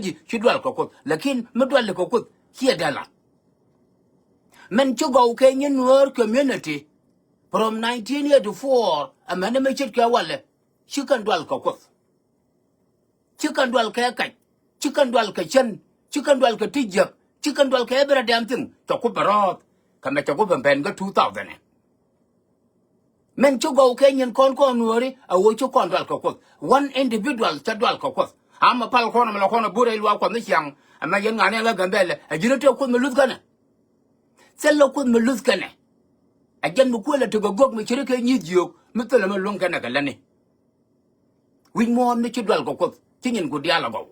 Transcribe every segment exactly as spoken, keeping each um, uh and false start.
ji̱ ci dual kɛ Kuoth. Lakin mi dual kɛ Kuoth ciɛ dee lat. Mɛn ci gɔw kɛ nyin Nuäär community from nineteen eighty-four, ɛmɛn mi ce̱tkɛ walɛ, ci kɛn dual kɛ Kuoth. Ci kɛn dual kɛ kac, ci kɛn dual kɛ cän, ci kɛn dual kɛ ti jiäk, ci kɛn dual kɛ every damn thing. Cɛ Kuoth bɛ rɔɔth kɛ mɛ cɛ Kuoth bɛ pɛn kä two thousand. Mɛn ci gɔw kɛ nyin kɔn kɔn Nuääri, a ɣöö ci kɔn dual kɛ Kuoth. One individual cɛ dual kɛ Kuoth. Amɛ pal kɔn, amɛ la kɔn a burɛ luaak Kuɔth ni ciaŋ. Amɛ yɛn ŋa̱n yɛn ɣä Gambɛlɛ, a ji̱n a tëë Kuoth mi luth kɛnɛ. Thilɛ Kuoth mi luth kɛnɛ. A jɛn mi kuël a tekɛ gök mi ci ri kɛ nyi̱th jiök, mi thilɛ mi luäŋ kɛnɛ kɛ lätni. Wi̱c muɔ̱ɔ̱n mi ci dual kɛ Kuoth, ci nyin ku diaal a gɔw.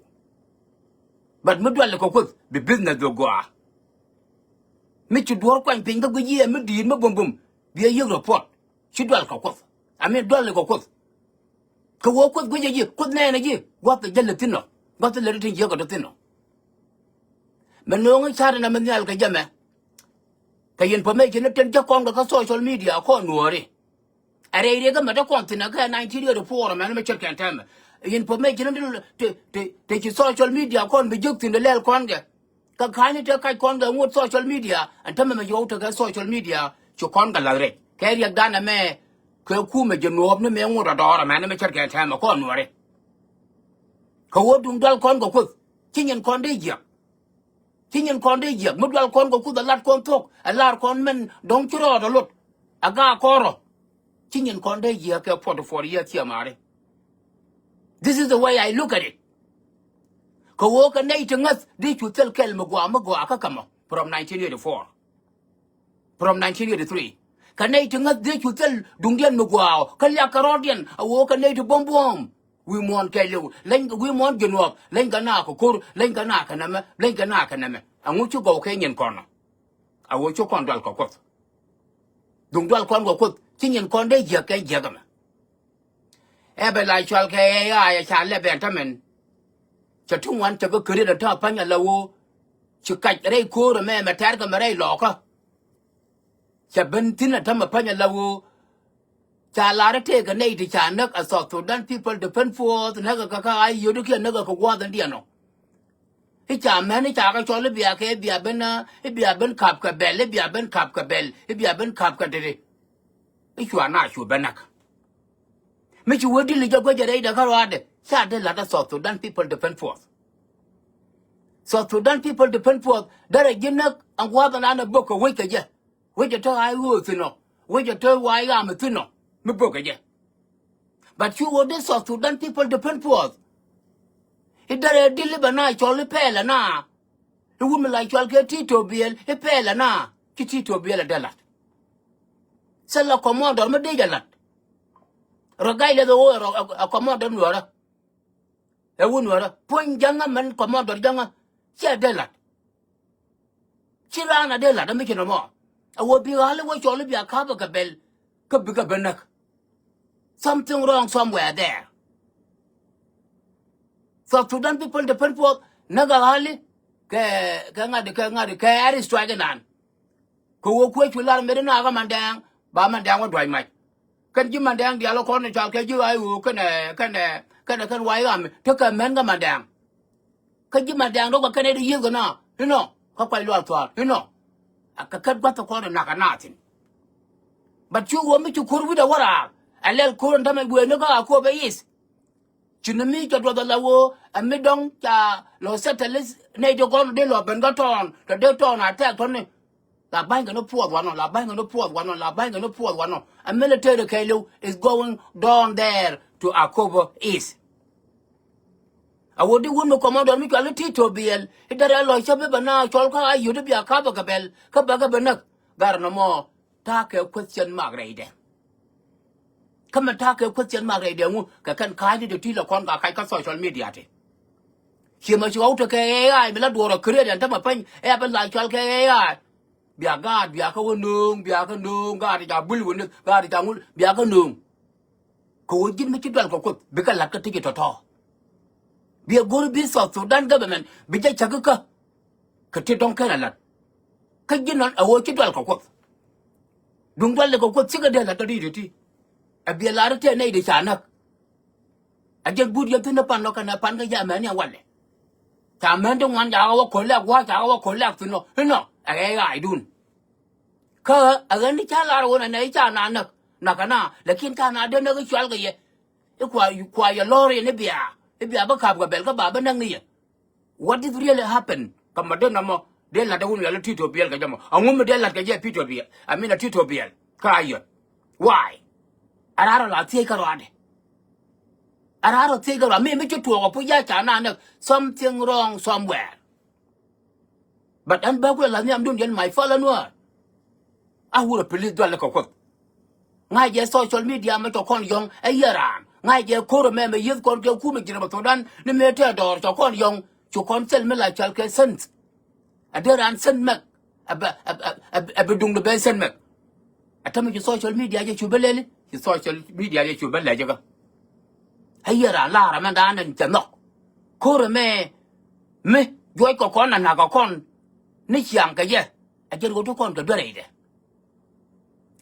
But mi dual kɛ Kuoth, bi business bi gɔaa. Mi ci duɔ̱ɔ̱r kuany piny kä guic yiëë mi di̱i̱t mi bumbum, bi a yiëk report. Ci dual kɛ Kuoth. I mean, dual kɛ Kuoth. Kɛ ɣöö Kuoth guic a ji̱, Kuoth nɛɛnɛ ji̱, gua̱th a jäl a thi̱n ɔ. Gua̱th a lät tin jiäk a dɔ̱ thi̱n ɔ. Mɛ no̱o̱ŋ i̱ ca̱r ɛn ɛmɛ nhial kɛ jɛ mɛ. Kɛ information ni tin jäk kɔn kɛ kä social media kɔn Nuääri. A rɛy riek ɛmɛ te kɔn thi̱n ɛ kɛ nineteen eighty-four ɛmɛn mɛ ce̱tkɛn tɛmɛ. Information ni ti, ti, ti ci social media kɔn bi jek thi̱n de lɛl kɔn kɛ. Kɛ ka̱ny ni te kac kɔn kɛ ŋot social media ɛn täämɛ mɛ ci ɣɔw tekɛ social media ci kɔn kɛ la̱th rɛc. Kɛ riɛkdan ɛmɛ kɛ kumɛ ji̱ nuɔɔp ni mɛ ŋot a dɔɔr ɛmɛn mɛ ce̱tkɛn tɛmɛ kɔn Nuääri. Kɛ ɣöö duŋ dual kɔn kɛ Kuoth ci nyin kɔn dee jiäk. Ci nyin kɔn dee jiäk mi dual kɔn kɛ Kuoth a lat kɔn thuɔ̱k, a lar kɔn mɛn dɔ̱ŋ ci rɔɔdɛ lot. A gaak kɔn rɔ. Ci nyin kɔn dee jiäk kɛ forty-four years ciɛ maari. This is the way I look at it. Kɛ ɣöö kɛ nɛy ti ŋäth dee cu thil kɛl mi gɔaa mi gɔaa kä kɛ mɔ from nineteen eighty-four. From nineteen eighty-three. Kɛ nɛy ti ŋäth dee cu thil duŋdiɛn mi gua̱a̱ ɔ kä liak kɛ rɔɔdiɛn a ɣöö kɛ nɛy ti buɔ̱m buɔ̱ɔ̱m. Wi̱i̱ muɔ̱ɔ̱n kɛɛliw leny wi̱i̱ muɔ̱ɔ̱n ji̱ nuɔɔk leny kɛ naa kɛ ko̱r leny kɛ naa kɛ nɛmɛ leny kɛ naa kɛ nɛmɛ. Ɛŋu ci gɔw kɛ nyin kɔn ɔ? A ɣöö ci kɔn dual kɛ Kuoth. Duŋ dual kɔn kɛ Kuoth ci nyin kɔn dee jiäk kɛ jiäk ɛmɛ. Ɛ bɛ la cual kɛ ɛ ɣa̱a̱c ɛ ca lɛp ɛn tämɛn. Cɛ ti ŋuan cɛ kɛ käriet ɛn täämɛ pa̱ny ala ɣöö ci kac rɛy ko̱o̱r ɛmɛ mɛ tɛ̈r kɛ mɛ rɛy lɔɔkä. Cɛ ben thi̱n ɛn täämɛ pa̱ny ala ɣöö ca lar ɛ tëëkɛ nɛy ti ca näk ɛ South Sudan People Defense Force näk ɛ kɛ kä a yio̱t kiɛ näk ɛ kɛ gua̱a̱th ɛn diɛn ɔ. I̱ ca män i̱ ca kɛ cɔl i̱ bia kɛ i̱ bia ben i̱ bia ben ka̱p kɛ bɛl i̱ bia ben ka̱p kɛ bɛl i̱ bia ben ka̱p kɛ titi. I̱ cua na cu ben näk. Mi ci wee dili jɛ guecɛ rɛydɛ kä ruaadɛ ca dee la̱t ɛ South Sudan People Defense Force. South Sudan People Defense Force derɛ ji̱ näk ɛn gua̱a̱th ɛn an ɛ bök kɛ wec kɛ jɛ. Wec ɛ te ɣa̱a̱c ɣöö thi̱n ɔ wec ɛ te wa̱a̱c ɣaam ɛ thi̱n ɔ mi bök kɛ jɛ. But cu ɣöö dee South Sudan People Defense Force i̱ derɛ dili bɛ na cɔl i̱ pɛɛl ɛna. I̱ wut mi la cɔal kɛ Tito Biɛl i̱ pɛɛl ɛna ci Tito Biɛl ɛ dee la̱t. Thilɛ kɔmɔndɔr mi dee jɛ la̱t. Rɔ gac lɛth ɛ ɣöö ɛ kɔmɔndɔr nuɔrä. Ɛ wut nuɔrä puɔ̱ny jäŋä mɛn kɔmɔndɔr jäŋä ciɛ dee la̱t. Ci raan a dee la̱t ɛ mi ci nɔmɔ. Ɛ wä bi ɣa̱l i̱ wä cɔl i̱ bia ka̱pä kɛ bɛl kä bikɛ ben näk. Something wrong somewhere there. South Sudan People Defense Force näk a ɣa̱li kɛ kɛ ŋa̱t kɛ ŋa̱t kɛ air strike inan. Kɛ wä kuec cu lar met inan kä Mandɛɛŋ ba Mandɛɛŋ wä duac mac. Kɛn ji̱ Mandɛɛŋ diaal kɔn i̱ cal kɛ ji̱ ɣa̱c ɣöö kɛnɛ kɛnɛ kɛnɛ kɛn wac ɣam tekɛ män kä Mandɛɛŋ. Kä ji̱ Mandɛɛŋ dɔ̱k kɛ kɛn ɛ di yiëth kɛ na inɔ kä kuac luaak thuaar inɔ. Akɛ kɛt gua̱th kɔn inak ɛ na thi̱n. But cu ɣöö mi ci ko̱r wi̱cdɛ wä raar ɛ lɛl ko̱r in tämɛ guëëni kä Akobo East. Ci ni mi cɛ duɔth ala ɣöö ɛ mi dɔ̱ŋ ca lɔ settle nɛy ti gɔ̱r dee lɔ ben kä tɔɔn tɔ dee tɔɔn a tɛk tɔ̱ni. La ba̱ny kɛ ni puɔth wanɔ la ba̱ny kɛ ni puɔth wanɔ la ba̱ny kɛ ni puɔth wanɔ. A military kɛɛliw is going down there to Akobo East. A wä di wun mi kɔmɔdɔr mi cual i̱ Tito Biɛl i̱ derɛ lɔ cä bi bɛ na cɔl kä a yio̱t i̱ bia ka̱pä kɛ bɛl kä bɛ kɛ bɛ näk. Garɛ nɔmɔ ta̱a̱ kɛ question mark rɛydɛ. Kä mɛ ta̱a̱ kɛ question mark rɛydɛ ŋu kɛ kɛn ka̱a̱cni ti ti lɛ kɔn ka kac kä social media ti. Ciɛ mɛ ci ɣɔw tekɛ A I mi la duɔɔr ɔ create ɛn tämɛ peny ɛ a bi la cɔal kɛ A I. Bia gaat bia kä wä nööŋ bia kä nööŋ gaat ca bul wä ni gaat ca ŋul bia kä nööŋ. Kɛ ɣöö ji̱n mi ci dual kɛ Kuoth bikɛ la̱t kä ti ji̱ tɔ̱tɔ̱. Biɛ go̱r bi South Sudan government bi jɛ cäk kä kɛ ti dɔ̱ŋ kɛn a la̱t. Kä ji̱n nɔn a ɣöö ci dual kɛ Kuoth. Duŋ dual kɛ Kuoth cikɛ dee la̱t kä ti ji̱ ti. A biɛ la̱r tëë nɛy di ca näk. A jɛn but yɛ thi̱n ni pan nɔ kɛn a pan kä jɛ a mɛni a walɛ. Ca män ti ŋuan ca kɛ wä collect, wä ca kɛ wä collect thi̱n ɔ, inɔ ɛ ɣɛɛ ɣaac dun. Kä ɛ ɣän ti ca lar ɣöö nɛ nɛ i̱ ca na näk, näk kɛ na, lakin ca na dee näk i̱ cual kɛ yɛ. I̱ kua, kua yɛ lɔr in i̱ bia, i̱ bia bä ka̱p kɛ bɛl kä ba bä näk ni yɛ. What did really happen? Kä ma dee nɔmɔ dee la̱t ɛ wun yɔl i̱ Tito Biɛl kɛ jɛ mɔ. Ɛŋu mi dee la̱t kɛ jɛ Tito Biɛl? I mean, a Tito Biɛl kä Ayod. Why? A raar ɔ la thiec kä ruaadɛ. A raar ɔ thiec kä ruaadɛ. Mi, mi ci tuɔɔk ɔ puc ya ca na näk. Something wrong somewhere. But ɛn bä kuɛ la nhiamdun jɛn my fellow Nuäär. A wurɛ police dual kɛ Kuoth. Ŋa̱c jɛ social media mɛ cɔ kɔn yɔ̱ŋ ɛ yiɛ raan. Ŋa̱c jɛ ko̱r ɛmɛ mɛ yieth kɔn kɛ kumɛ ji̱n rɛ bɛ Thudan ni mëë tɛɛ dɔɔr cɔ kɔn yɔ̱ŋ. Cu kɔn thil mi la cɔal kɛ sense. A dee raan sense mɛk. A bɛ, a, a, a, a bi duŋdɛ bɛ sense mɛk. A tämɛ ci social media jɛ cu bä lɛli. Ci social media jɛ cu bä lɛli jɛ kä. A yiɛ raan la̱r ɛmɛ da̱a̱n ɛn cɛ nhɔk. Ko̱r ɛmɛ mi juɔc kɛ kɔn a nak kɛ kɔn ni ciaŋ kɛ jɛ. A jɛn ɣöö ti kɔn kɛ duer rɛydɛ.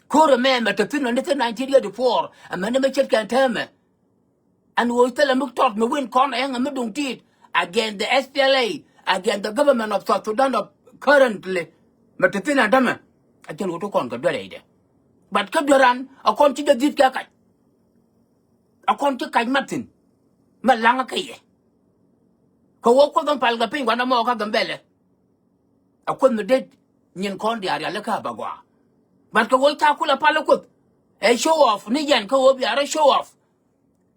Ko̱r ɛmɛ mɛ te thi̱n ɔ ni thi̱n nineteen eighty-four, ɛmɛ ni mɛ ce̱tkɛ ɛn täämɛ. Ɛn ɣöö thilɛ mi tɔt mi win kɔn ɛŋɛ mi duŋ ti̱i̱t against the S P L A, against the government of South Sudan of currently. Mɛ te thi̱n ɛn täämɛ. A jɛn ɣöö ti kɔn kɛ duer rɛydɛ. But kä duer ran a kɔn ci jɛ dhi̱t kɛ kac. A kɔn ci kac mat thi̱n. Mɛ laŋä kɛ yɛ. Kɛ ɣöö Kuoth ɛn pal kɛ piny gua̱n ɛmɔ kä Gambɛlɛ. A Kuoth mi det nyin kɔn diaal rialikä a bɛ gɔaa. But kɛ ɣöö ca kulɛ pal ɛ Kuoth. Ɛ show off ni yɛn kä ɣöö bia rɔ show off.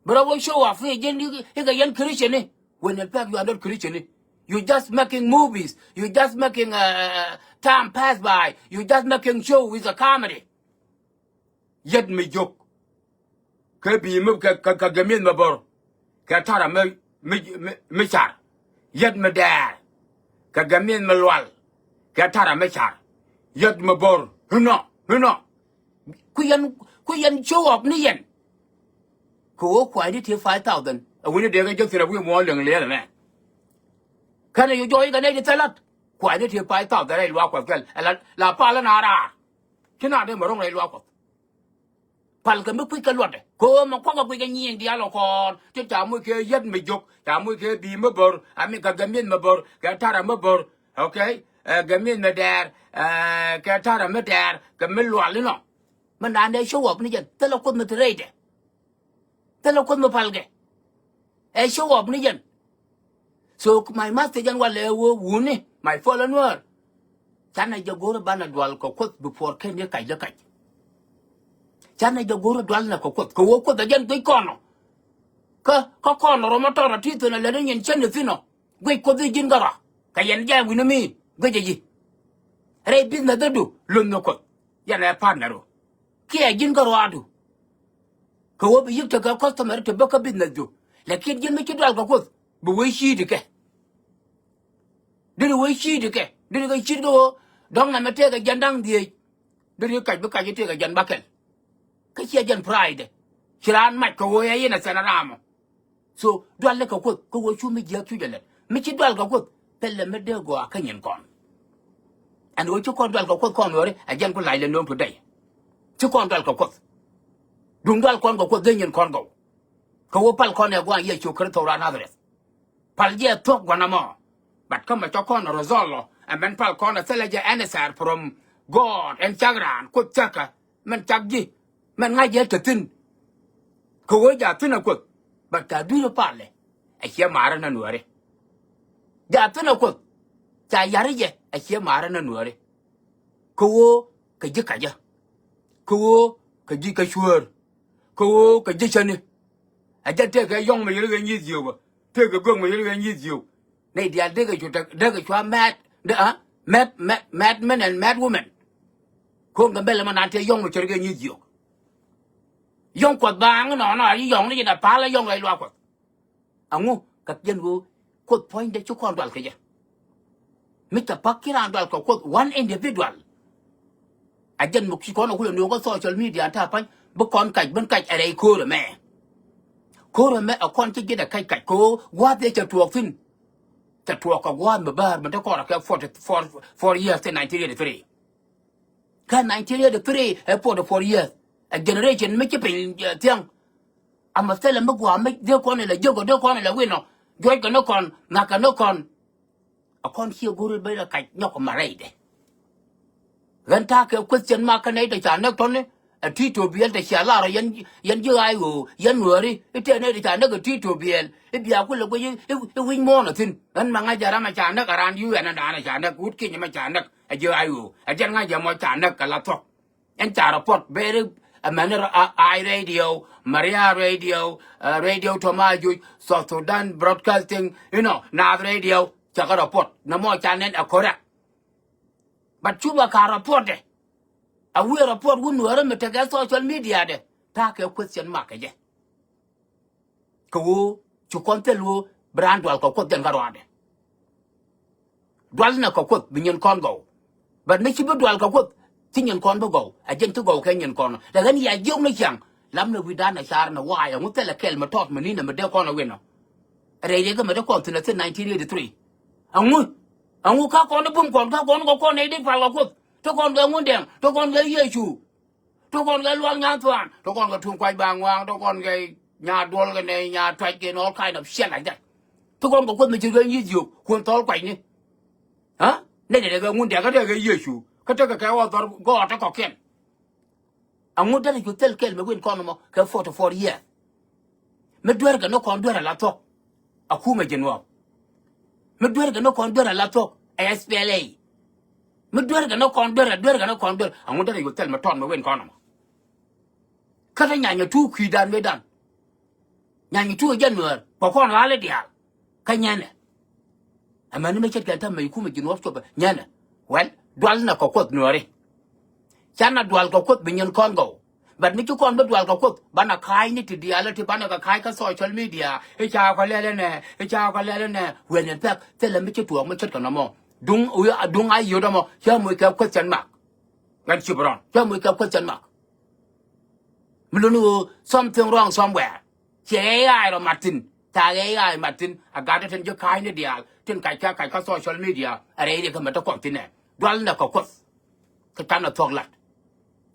Bi rɔ wä show off ni ji̱n i̱ kɛ yɛn Christian ni. When in fact you are not Christian ni. You just making movies. You just making, uh, time pass by. You just making show with a comedy. Yɛt mi jiök. Kɛ bi̱i̱ mi kɛ, kɛ, kɛ gɛmi̱eth mi bo̱r. Kɛ tarɛ mi, mi, mi, mi car. Yɛt mi dɛɛr. Kɛ gɛmi̱eth mi lual. Kɛ tarɛ mi car. Yɛt mi bo̱r. Hinɔ, hinɔ. Ku yɛn, ku yɛn show off ni yɛn. Kɛ ɣöö kua̱cni ti five thousand. Ɛ wi̱ni dee kɛ jek thi̱n ɛ wi̱i̱ muɔ̱ɔ̱n leŋ liɛɛl ɛmɛ. Kɛnɛ yu jɔɔc kɛ nɛy ti thil lat. Kua̱cni ti five thousand rɛy luaak Kuɔth kɛl. Ɛ la, la pal ɛn a raar. Ci na dee mɛ ro̱ŋ rɛy luaak Kuɔth. Pal kɛ mi kui̱c kɛ luɔtdɛ. Kɛ ɣöö mɛ kuakɛ guic kɛ nyiëëŋ diaal ɔ kɔɔr. Ti ca moc kɛ yɛt mi jiök. Ca moc kɛ bi̱i̱ mi bo̱r. Ami kɛ gɛmi̱eth mi bo̱r. Kɛ tarɛ mi bo̱r. Okay? Ɛ, gɛmi̱eth mi dɛɛr. Ɛ, kɛ tarɛ mi dɛɛr. Kɛ mi lual inɔ. Mi naan dee show off ni jɛn. Thilɛ Kuoth mi te rɛydɛ. Thilɛ Kuoth mi palkɛ. Ɛ show off ni jɛn. So my message ɛn walɛ ɛ ɣöö wuni, my fellow Nuäär. Canɛ jɛ go̱r banɛ dual kɛ Kuoth before kɛn ni kac lɛ kac. Canɛ jɛ go̱r dual nɛ kɛ Kuoth. Kɛ ɣöö Kuoth ɛ jɛn guic kɔn ɔ. Kä, kä kɔn ɔ rɔmɔ tɔrɔ ti thi̱n ɛ lɛ ni nyin cäni thi̱n ɔ. Guic Kuoth i̱ ji̱n kärɔa. Kɛ yɛn jɛ wi̱ni mi guic ɛ ji̱. Rɛy business du luny ni Kuoth. Yɛn ɛ partner ɔ. Kiɛ ji̱n kärɔadu. Kɛ ɣöö bi yi̱k tekɛ customer te bä kä business du. Lakin ji̱n mi ci dual kɛ Kuoth bi wee ci̱i̱t kɛ. Deri wee ci̱i̱t kɛ. Deri kɛ ci̱i̱t kɛ ɣöö dɔ̱ŋ ɛmɛ tëëkɛ jiɛn da̱ŋ dhieec. Deri kac bi kac tëëkɛ jiɛn bakɛl. Kä ciɛ jiɛn pride. Ci raan mac kɛ ɣöö ɛ yɛn ɛ thɛn ram ɔ. So dualɛ kɛ Kuoth kä ɣöö cu mi jiääk cu jɛ lɛt. Mi ci dual kɛ Kuoth thilɛ mi dee gɔaa kä nyin kɔn. Ɛn ɣöö ci kɔn dual kɛ Kuoth kɔn ɣööri ɛ jɛn ku lac lɛ nööŋ today. Ci kɔn dual kɛ Kuoth. Duŋ dual kɔn kɛ Kuoth dee nyin kɔn gɔw. Kɛ ɣöö pal kɔn ɛ gua̱a̱ŋ Yecu Kritho raan Nazareth. Pal jɛ thuɔ̱k gua̱n ɛmɔ. But kä mɛ cɔ kɔn result lɔ ɛ mɛn pal kɔn ɛ thilɛ jɛ answer from God ɛn cak raan Kuoth cäkä. Mɛn cak ji̱. Mɛn ŋa̱c jɛ te thi̱n. Kɛ ɣöö jaathinɛ Kuoth. But ca dui̱r palɛ. Ɛ ciɛ maarä nä nuääri. Jaathinɛ Kuoth. Ca ya̱ri jɛ ɛ ciɛ maarä nä nuääri. Kɛ ɣöö kɛ ji̱ kacä. Kɛ ɣöö kɛ ji̱ kä cuäär. Kɛ ɣöö kɛ ji̱ cäni. Ɛ jɛn tëëkɛ yɔ̱ŋ mɛ yɛl ɣɛ nyi̱i̱th yio̱o̱kä. Tëëkɛ göök mɛ yɛl ɣɛ nyi̱i̱th yio̱o̱k. Nɛy diaal dee kɛ cu tɛk dee kɛ cua mad dee a mad mad mad men and mad women. Ko̱n kɛ bɛl ɛmɔ naan tëë yɔ̱ŋ mɛ cär kɛ nyi̱i̱th yio̱o̱k. Yɔ̱ŋ Kuɔth baaŋ inɔnɔ a yi yɔ̱ŋ ni jɛ dee pal a yɔ̱ŋ rɛy luaak Kuɔth. Aŋu kɛ jɛn ɣöö Kuoth puɔ̱nydɛ ci kɔn dual kɛ jɛ. Mi cɛ pa̱k ci raan dual kɛ Kuoth one individual. A jɛn muk ci kɔn a kulɛ nööŋ kä social media ta̱a̱ pa̱ny bi kɔn kac ben kac ɛ rɛy ko̱r ɛmɛ. Ko̱r ɛmɛ ɛ kɔn ci ji̱n ɛ kac kac kɛ ɣöö gua̱a̱th ëë cɛ tuɔɔk thi̱n. Cɛ tuɔɔk kɛ gua̱a̱th mi bäär mi te kɔn rɔ kɛ forty four, four years ti nineteen eighty three. Kä nineteen eighty three ɛ forty four years. Ɛ generation mi ci piny, eh, thiäŋ. Amɛ thilɛ mi gua̱a̱ mi dee kɔn ilɛ jiök ɔ dee kɔn ilɛ wi̱n ɔ. Juɔc kɛ ni kɔn, nhak kɛ ni kɔn. A kɔn ciɛ go̱r i̱ ben a kac nyɔk ma rɛydɛ. Ɣän ta̱a̱ kɛ question mark kä nɛy tɛ ca näk tɔ̱ni. A ti to biɛl tɛ cia lar ɔ yɛn, yɛn ji̱ ay ɣöö yɛn nuääri i̱ tëë nɛy tɛ ca näk a ti to biɛl i̱ bia kulɛ guic i̱, i̱, i̱ wi̱c muɔ̱ɔ̱n a thi̱n. Ɣän ma ŋa̱c a ram a ca näk a raan UN ɛn da̱a̱n a ca näk wut kinyɛ ma ca näk a ji̱ ay ɣöö a jɛn ŋa̱c jɛ mɔ ca näk kɛ la thuɔ̱k. Ɛn ca report beri ɛmɛni a, I Radio, Maria Radio, uh, Radio Tamajuj, South Sudan Broadcasting, you know, Naath Radio, cakɛ report. Nɛ mɔ ca nɛn ɛ correct. But cupɛ ka report dɛ. A wi̱i̱ report wun nuäärä mi tekɛ social media dɛ. Ta̱a̱ kɛ question mark kɛ jɛ. Kɛ ɣöö ci kɔn thil ɣöö bi raan dual kɛ Kuoth jɛn kä ruaadɛ. Dual nɛ kɛ Kuoth bi nyin kɔn gɔw. But mi ci bi dual kɛ Kuoth ci nyin kɔn bi gɔw. Ɛ jɛn ci gɔw kɛ nyin kɔn. Lɛ ɣän yia jiök ni ciaŋ. Lam ni wi̱dan ɛ car ni waay ɛŋu thilɛ kɛl mi tɔt mi ni̱n ɛmɛ dee kɔn ɛ wi̱n ɔ. Rɛy riɛk ɛmɛ dee kɔn thi̱n ɛ thi̱n nineteen eighty-three. Ɛŋu, ɛŋu ka kɔn i̱ bum kɔn ka kɔn kɛ kɔn nɛy dee pal kɛ Kuoth. Te kɔn kɛ ŋun dɛŋ te kɔn kɛ Yecu. Te kɔn kɛ luaak nyan thuan te kɔn kɛ tuŋ kuac ba ŋuaŋ te kɔn kɛ nya duɔl kɛ nɛ nya tuac kɛ all kind of shit like that. Te kɔn kɛ Kuoth mi ci kɛ yi̱th yio̱k kuɔn thɔl kuacni. Aa, nɛ dɛ dɛ kɛ ŋun dɛ kä dɛ kɛ Yecu kä tekɛ kɛ wä dhɔr gɔɔt te kɔkiɛn. Aŋu derɛ cu thil kɛl mi win kɔn mɔ kɛ forty four years. Mi duer kɛ ni kɔn duer ala thuɔk. A kumɛ ji̱ nuɔɔk. Mi duer kɛ ni kɔn duer ala thuɔk. Ɛ S P L A. Mi duer kɛ ni kɔn duer a duer kɛ ni kɔn duer aŋu derɛ cu thil mi tɔn mi win kɔn mɔ. Kä te nyanyɛ tuuk kui̱dan mi dan. Nyany tuukä jɛ nuäär kɛ kɔn ɣa̱l i̱ diaal. Kä nyɛnɛ. Ɛmɛni mi ce̱tkɛ ta̱mɛ i̱ kumɛ ji̱ nuɔ̱ɔ̱r copɛ nyɛnɛ. Well, dual nɛ kɛ Kuoth nuääri. Canɛ dual kɛ Kuoth bi nyin kɔn gɔw. But mi ci kɔn bi dual kɛ Kuoth banɛ ka̱a̱cni ti diaal ti banɛ kɛ ka̱a̱c kä social media i̱ ca kɔ lɛl inɛ i̱ ca kɔ lɛl inɛ. Wël in pɛk thilɛ mi ci tuɔɔk mi ce̱tkɛ nɔmɔ. Duŋ, duŋ a yio̱t ɛmɔ cä moc kɛ question mark. Ɣän ci bi rɔn cä moc kɛ question mark. Mi luni ɣöö something wrong somewhere. Ciɛ A I rɔ mat thi̱n ca A I mat thi̱n a gat tin ji̱ ka̱a̱cni diaal tin kac kä kac kä social media. A rɛy riɛk kä mɛ te kɔn thi̱n ɛ dual nɛ kɛ Kuoth. Kä canɛ thuɔ̱k lat.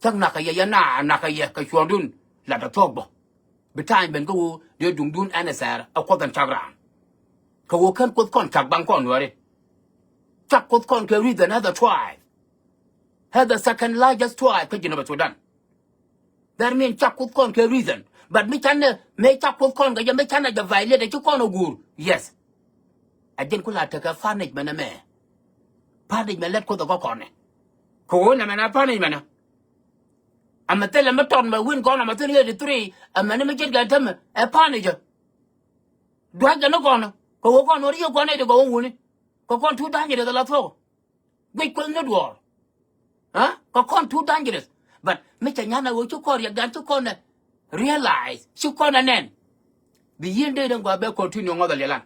Cäk nakä yɛ yɛ na nakä yɛ kɛ cuɔ̱ɔ̱ŋdun lat ɛ thuɔ̱k bä. Bi ta̱a̱ny ben kä ɣöö dee duŋdun ɛn ɛ thɛɛr ɛ Kuoth ɛn cak raan. Kɛ ɣöö kän Kuoth kɔn cak baŋ kɔn nuääri. Cak Kuoth kɔn kɛ reason as a tribe. As the second largest tribe kä Jinub Sudan. That mean cak Kuoth kɔn kɛ reason. But mi canɛ mëë cak Kuoth kɔn kɛ jɛ mi canɛ jɛ violate ci kɔn a guur. Yes. A jɛn ku la tekɛ punishment ɛmɛ. Punishment lɛt Kuoth a gɔkɔnɛ. Kɛ ɣöö nɛmɛ na punishment ɛ. Amɛ thilɛ mi tɔt mɛ win kɔn amɛ thil eighty three amɛ ni mi ce̱tkɛ tämɛ ɛ punish ɛ. Duac kɛ ni kɔn kɛ ɣöö kɔn ɣöö ri yɛ kɔn ɛ ti kɛ ɣöö wuni. Kɛ kɔn tuut da̱a̱ny ɛ ti thilɛ thuɔ̱k. Guic Kuoth ni duɔɔr. Aa, kɛ kɔn too dangerous. But mi cɛ nyan a ɣöö ci kɔn riɛk gan ci kɔn ɛ realize ci kɔn ɛ nɛn. Bi yin dee den gua bɛ continue ŋɔth a liɛlan.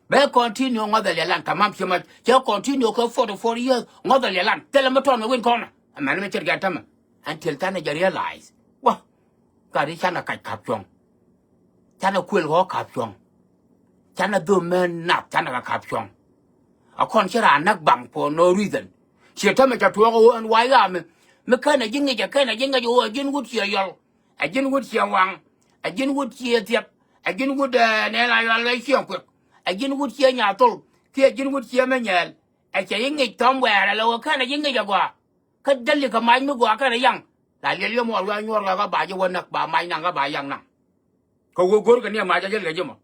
Bɛ continue ŋɔth a liɛlan tamam ci ma cɛ continue kɛ forty four years ŋɔth a liɛlan thilɛ mi tɔn mi win kɔn. Ɛmɛn mi cɛ riɛk tämɛ. Until thanɛ jɛ realize wa. Gat i̱ canɛ kac ka̱p cuɔ̱ŋ. Canɛ kuël ɣɔ̱ɔ̱k ka̱p cuɔ̱ŋ. Canɛ dhöm mɛ nath canɛ kɛ ka̱p cuɔ̱ŋ. A kɔn ci raan näk baŋ for no reason. Ciɛ tämɛ cɛ tuɔɔk ɣöö ɛn wa̱i̱ ɣaamɛ mi kɛn ɛ ji̱ ŋic ɛ kɛn ɛ ji̱ ŋic ɣöö ɛ ji̱n wut ciɛ yɔl. Ɛ ji̱n wut ciɛ waŋ. Ɛ ji̱n wut ciɛ thiɛp. Ɛ ji̱n wut ɛ nɛɛl a yɔal ɛ ciɛ kuek. Ɛ ji̱n wut ciɛ nyathol kiɛ ji̱n wut ciɛ mi nyɛɛl. Ɛ cɛ ji̱ ŋic thɔm wɛɛr ɛ lɛ ɣöö kɛn ɛ ji̱ ŋic ɛ gɔaa. Kä jäli kɛ mac mi gɔaa kɛn ɛ yaŋ. La liɛl yom wal wiaa nyuɔr kɛ kä ba ji̱ wä näk ba mac naŋ kä ba yaŋ naŋ. Kɛ wä go̱r kɛ ni ɛ mac a jäli kɛ ji̱ mɔ.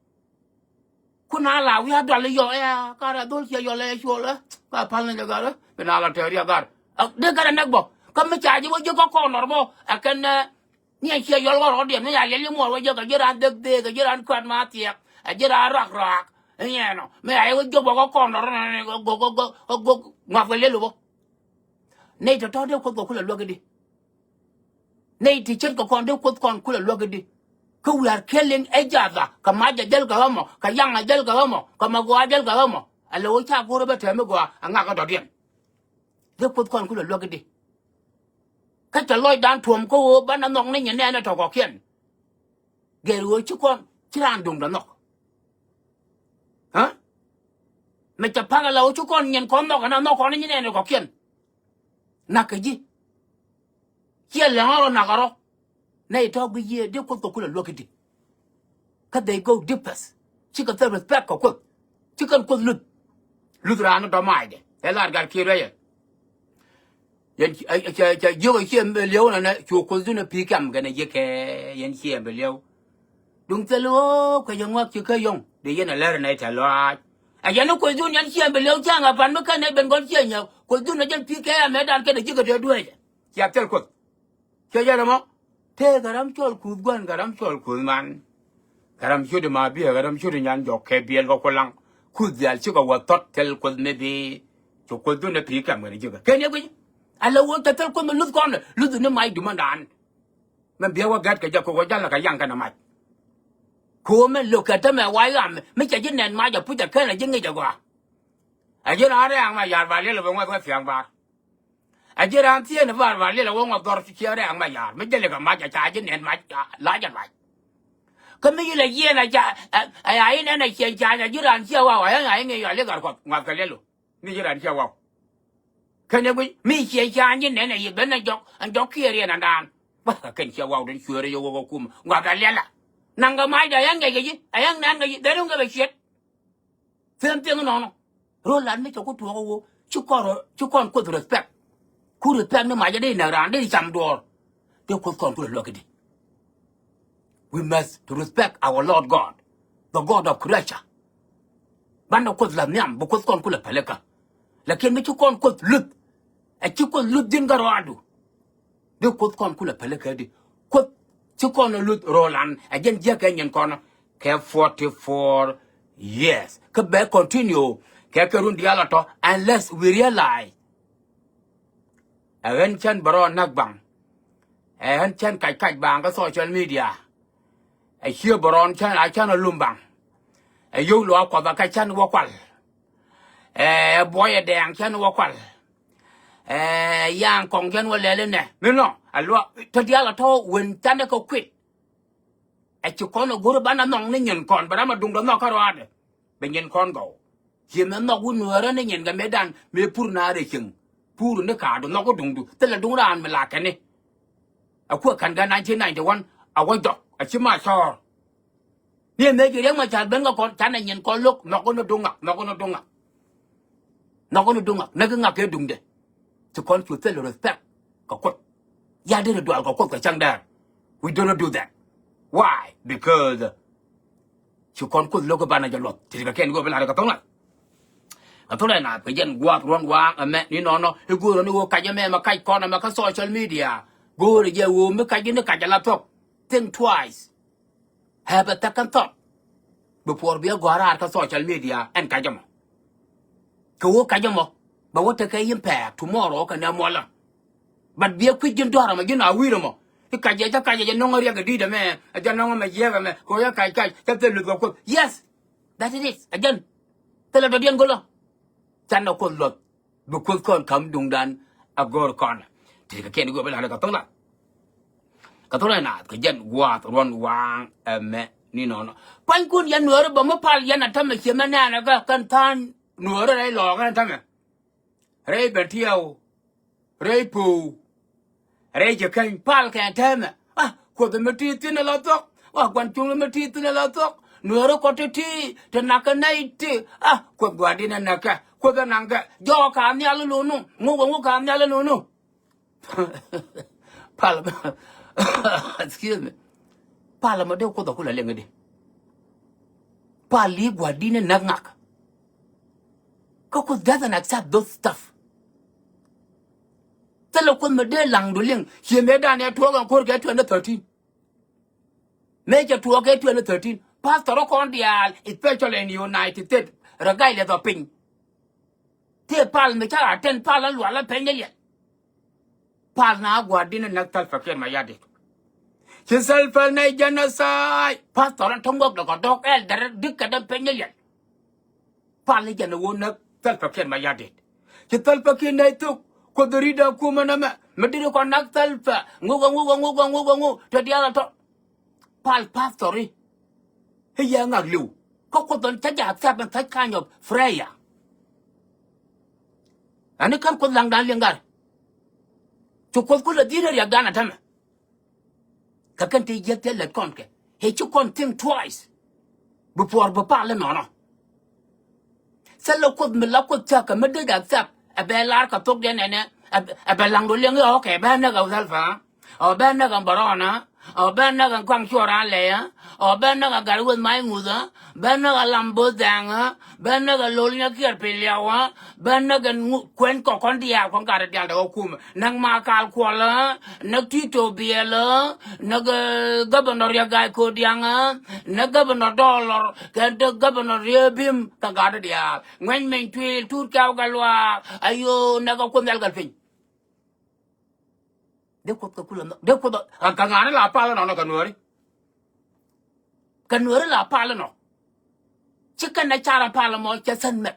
Kun a la wiaa dual i̱ yɔ ɛ ka rɛ dhol ciɛ yɔl ɛ cuɔl ɛ ka pal ni jɛ gar ɛ bi na la tɛɛri a gar. Dee kɛn ɛ näk bɔ kä mi ca ji̱ wä ji̱ kä kɔn nɔr bɔ ɛ kɛn ɛ. Ni a ciɛ yɔl ɣɔr ɣɔr diɛn mi ya liɛl i̱ muɔr wä jɛ kɛ ji̱ raan dhek dhek kɛ ji̱ raan kuat ma thiɛk ɛ ji̱ raan rak rak. Inyɛnɔ mi ya i̱ wä jiök bä kä kɔn dɔr gok gok gok gok ŋuak kɛ liɛl i̱ bä. Nɛy tɔ̱tɔ̱ dee Kuoth kɛ kulɛ luäk i̱di. Nɛy ti ce̱tkɛ kɔn dee Kuoth kɔn kulɛ luäk i̱di. Kä we are killing each other kɛ mac a jäl kɛ ɣä mɔ kɛ yaŋ a jäl kɛ ɣä mɔ kɛ mɛ gɔaa a jäl kɛ ɣä mɔ. Ɛ lɛ wä ca go̱rä bä tɛm mi gɔaa a ŋak kä dɔ̱diɛn. Dee Kuoth kɔn kulɛ luäk i̱di. Kä cɛ lɔcdan tuɔ̱m kä ɣöö banɛ nhɔk ni nyin nɛɛnɛ tɔ̱ kɔ̱kiɛn. Gɛr ɣöö ci kɔn ci raan duŋdɛ nhɔk. Aa? Mɛ cɛ pa̱k ala ɣöö ci kɔn nyin kɔn nhɔk ɛn a nhɔk kɔn ni nyin nɛɛnɛ kɔ̱kiɛn. Na̱k kɛ ji̱. Ciɛ lɛŋ ɣä rɔ na̱k ɣä rɔ. Nɛy tɔ̱ bi yiëë dee Kuoth kɛ kulɛ luäk i̱di. Kä they go deepest. Cikɛ thil respect kɛ Kuoth. Ci kɛn Kuoth luth. Luth raan ni tɔ maacdɛ ɛ lar gat kiɛ ruɛcɛ. Yɛn cɛ jiök ɛ ciɛ mi liɛw nɛnɛ cu Kuothdun ɛ pi̱i̱ kɛm kɛnɛ ji̱ kɛ yɛn ciɛ mi liɛw. Duŋ thil ɣöö kuecɛ ŋuak ci kä yɔ̱ŋ dee yɛn ɛ lär nɛy tɛ lɔaac. Ɛ yɛn ni Kuothdun yɛn ciɛ mi liɛw cäŋ ɛ pan mi kɛn ɛ ben gɔl ciɛ nyäk Kuothdun ɛ jɛn pi̱i̱ kɛ amɛtdan kɛnɛ ji̱ kɛ dee dueecɛ. Ciɛ thil Kuoth. Ciɛ jɛn ɛmɔ tëë kɛ ram cɔl Kuth gua̱n kɛ ram cɔl Kuth man. Kɛ ram ciöt ma biɛ kɛ ram ciöt nyan jɔk kɛ biɛl kɛ kulaŋ. Kuth dhial cikɛ wä thɔt thil Kuoth mi bi. Cu Kuothdun ɛ pi̱i̱ kɛm kɛn ji̱ kɛ kɛn yɛ guic. Ala wä tɛ thil Kuoth mi luth kɔn luth ni mac dumandan. Mɛ biɛ wä gɛt kɛ jɛ kɛ wä jalɛ kɛ yaŋ kɛn ɛ mac. Kɛ wä mɛ lo̱k kɛ tämɛ wa yam mi cɛ ji̱ nɛn mac ɛ puc ɛ kɛn ɛ ji̱ ŋic ɛ gɔaa. Ɛ ji̱ raan rɛ̈ɛ̈ŋ ma ya̱r ba liɛl ɛ bɛ ŋuɛth wä thia̱a̱ŋ bar. A ji̱ raan thieen bar bar liɛl a wä ŋuɔth dhɔr ci ciɛ rɛ̈ɛ̈ŋ ma ya̱r mi jälɛ kɛ mac a ca ji̱ nɛn mac lac a lac. Kä mi yi lɛ yieen a ca a ya in ɛn a ciɛny ca a ji̱ raan ciɛ waw a yɛn a yɛn ŋi̱i̱c yɔal i̱ gat kuɔth ŋuath kɛ liɛl o. Mi ji̱ raan ciɛ waw. Kɛn ɛ guic mi ciɛ ca ji̱ nɛn a yi ben a jɔk a jɔk kiɛ riɛn a daan. Wah kɛ kɛn ciɛ waw den cueer yɛ wä wä kum ŋuath a liɛl a. Naŋ kɛ mac a yɛn ŋiɛc kɛ ji̱ a yɛn nɛn kɛ ji̱ dhɛr in kɛ bɛ ciet. Same thing nɔnɔ. Ro̱l lat mi cɛ ku tuɔɔk ɣöö ci kɔn rɔ ci kɔn Kuoth respect. Ku respect ni macɛ dee näk raan dee cam duɔɔr. Dee Kuoth kɔn ku lɛ luäk i̱di. We must to respect our Lord God, the God of creation. Banɛ Kuoth la nhiam bi Kuoth kɔn ku lɛ pälikä. Lakin mi ci kɔn Kuoth luth. Ɛ ci Kuoth luth ji̱n kä rɔaadu. Di Kuoth kɔn kulɛ pälikä di. Kuoth ci kɔn ɛ luth ro̱o̱lan ɛ jɛn jiäk kɛ nyin kɔn kɛ forty four years. Kä bɛ continue kɛ kɛ run diaal ɔ tɔ unless we realize. Ɛ ɣän cän bɛ rɔɔn näk baŋ. Ɛ ɣän cän kac kac baŋ kä social media. Ɛ ciö bɛ rɔɔn cän a cän ɔ lum baŋ. Ɛ yio̱w luaak Kuɔth a kä cän wä kual. Ɛ buɔyɛ dɛɛŋ cän wä kual. Ɛ yaŋ kɔŋ jɛn wä lɛl inɛ mi nɔ a luak tɔ diaal a tɔ wen canɛ kɛ kuit. Ɛ ci kɔn a go̱r banɛ nhɔk ni nyin kɔn bɛ ram a duŋdɛ nhɔk kä ruaadɛ. Bɛ nyin kɔn gɔw ci mɛ nhɔk wun nuäärä ni nyin kɛ metdan mëë pur naar ɛ cieŋ. Pur ni kaadu nhɔk wä duŋdu thilɛ duŋ raan mi la kɛni. A kuɛ ka̱n kɛ nineteen ninety one a wä jɔk a ci ma cɔɔr. Ni ɛ mëë ci Riɛk Macar ben kɛ kɔn canɛ nyin kɔn lo̱k nhɔk wä ni duŋ ŋak nhɔk wä ni duŋ ŋak. Nhɔk kɔn duŋ ŋak näk ŋak kɛ duŋdɛ. Ci kɔn cu thil respect kɛ Kuoth. Ya dee ni dual kɛ Kuoth kɛ cäŋ dɛɛr. We do not do that. Why? Because ci kɔn Kuoth lo̱k kɛ banɛ jɛ luɔth ti kɛ kɛn go̱o̱p lar kɛ thoŋ lat. Kɛ thoŋ lat na kɛ jɛn gua̱a̱th ruɔ̱n waaŋ ɛmɛ ni nɔnɔ i̱ go̱o̱r ni wä kac ɛmɛ mɛ kac kɔn ɛmɛ kä social media. Go̱o̱r jɛ wä mi kac ni kac ala thok. Think twice. Have a second thought before bi a gɔ̱a̱r raar kä social media ɛn kac ɛmɔ. Kɛ wä kac ɛmɔ bɛ wä tekɛ impact tomorrow kɛ nɛ muɔlä. But bi a kui̱c ji̱n dɔ̱r ɛmɔ ji̱n a wi̱i̱r ɛmɔ i̱ kac ɛ jɛ kac ɛ jɛ nɔŋ riɛk ɛ di̱t ɛmɛ ɛ jɛ nɔŋ ɛmɛ jiɛk ɛmɛ kɛ wä yɛ kac kac cɛ thil luth kɛ Kuoth. Yes, that is it. Ɛ jɛn thilɛ dɔ̱diɛn go̱lä. Canɛ Kuoth luɔth. Bi Kuoth kɔn ka̱m duŋdan a go̱o̱r kɔn. Ti kɛ kɛn go̱o̱r bä la̱t kɛ tho̱k la̱t. Kɛ tho̱k la̱t naath kɛ jɛn gua̱a̱th ruɔ̱n waaŋ ɛmɛ ni nɔnɔ. Pua̱nykun yɛn nuäärä bä mi pal yɛn a tämɛ ciɛ mɛ nɛɛnɛ kä kɛn tha̱a̱ŋ nuäärä rɛy lɔɔk ɛn tämɛ. Rɛy ben tiɛw. Rɛy po̱o̱w. Rɛy jɛ käny pal kɛ tɛmɛ. Ah, Kuoth mi ti thin ala thok. Wa guan cuŋ mi ti thin ala thok. Nuɛɛri kɔ ti ti ti nak kɛ nɛy ti. Ah, Kuoth gua̱dinɛ näk kɛ Kuoth ɛ naŋ kɛ jɔɔk ka nhial ilunu. Ŋuk ɛ ŋuk ka nhial ilunu. Pal. Excuse me. Pal mɔ dee Kuoth ɛ kulɛ liŋ idi. Pal i̱ gua̱dinɛ näk ŋak. Kä Kuoth doesn't accept those stuff. Thilɛ Kuoth mi dee laŋdu liŋ ciɛ mëë dan ɛ tuɔɔk ɛn ko̱r kɛ twenty thirteen. Mëë cɛ tuɔɔk kɛ twenty thirteen pastor kɔn diaal especially in United States regardless of piny. Tëë pal mi ca attend pal a lual a peny ni liɛl. Pal na gua̱dinɛ näk Salva Kiir Mayardit. Ci Salva nɛ genocide pastor ɛn to̱ŋ wek lɛ kɔ dɔ̱k elder dikɛ däm peny ni liɛl. Pal ni jɛn ɛ wä näk Salva Kiir Mayardit. Ci Salva Kiir nɛy thuk Kuoth ri̱t ɛ kumɛ nɛmɛ mi diri kɔn näk Salva ŋuk ɛ ŋuk ɛ ŋuk ɛ ŋuk ɛ ŋuk te diaal ɛ tɔ. Pal pastori. I̱ yɛ ŋak li̱w kä Kuoth ɣän cä jɛ accept in such kind of prayer. Ani kän Kuoth laŋdan liŋ gat. Cu Kuoth kulɛ dhi̱n riɛkdan a tämɛ. Kä kɛn ti jiäk ti lät kɔn kɛ i̱ ci kɔn think twice before bi pal inɔnɔ. Thilɛ Kuoth mi la Kuoth thia̱k kɛ mi dee dak thia̱k. Ɛ bɛ lar kɛ thok diɛn ɛnɛ. Ɛ bɛ laŋ do liɛŋ i̱ ɔkɛ bɛ näk ɛ Thalpa. Ɔ bɛ näk ɛ Bärɔn ɛ. Ɔ bɛ näk ɛ Kuaŋ Cuɔr Alɛ ɛ. Ɔ bɛ näk ɛ Gatweth Mac Ŋuth ɛ. Bɛ näk ɛ Lam Bo̱o̱th Dhɛŋ ɛ. Bɛ näk ɛ Lol Nyakiɛɛr Piliɛw ɛ. Bɛ näk ɛ kuɛn kɔkɔn diaal kɔn gat diaal dɛ kɛ kumɛ. Näk Makal Kuɔl ɛ. Näk Tito Biɛl ɛ. Näk Gabɛnɔ Riɛk Ga̱a̱c Kodiaŋ ɛ. Näk Gabɛnɔ Dɔlɔr kɛ näk Gabɛnɔ Riɛk Bim kɛ gat diaal. Ŋuɛny Meny Tuil, Tut Kɛw Gatluak, ayo, näk ɛ Kuoth Nhial Gat Piny. Dee Kuoth kɛ kulɛ nhɔk, dee Kuoth ɛ, kɛ ŋa̱a̱ni la pal inɔnɔ kɛ Nuääri. Kɛ Nuääri la pal inɔ. Ci kɛn ɛ car ɛ pal ɛmɔ cɛ thän mɛk.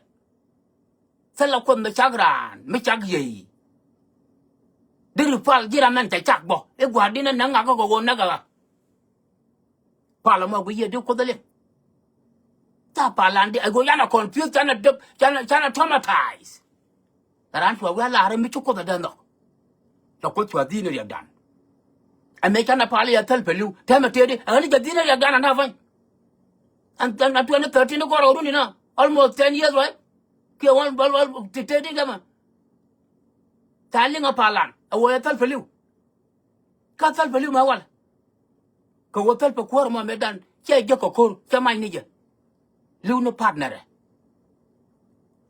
Thilɛ Kuoth mi cak raan, mi cak yiey. Deri pal ji̱ ram ɛn cɛ cak bɔ. I̱ gua̱a̱r di̱n ɛ näk ŋak kä kɛ ɣöö näk ɛ ɣä. Pal ɛmɔ guic yɛ di Kuoth ɛ liŋ. Ca pal an di ɛ ɣöö yan ɛ confuse, can ɛ däk, can ɛ, can ɛ traumatize. Raan cua wi̱i̱ a la̱r mi ci Kuoth ɛ dee nhɔk. Cɛ Kuoth cua dhi̱n riɛkdan. Ɛ mëë can ɛ pal yɛ thäl päliw tɛmɛ tëëdi ɛ ɣän ni jɛ dhi̱n riɛkdan ɛ na päny. And then twenty thirteen kɔr ɛ run inɔ almost ten years, right? Kiɛ wal wal wal ti tëëdi gɛmɛ. Ca liŋ ɛ pal an ɛ wä yɛ thäl päliw. Kä Thalpa li̱w mɛ wal. Kɛ ɣöö Thalpa kuäär mɔ mëëdan cɛ jek kɛ ko̱r, cɛ mac ni jɛ. Li̱w ni partner ɛ.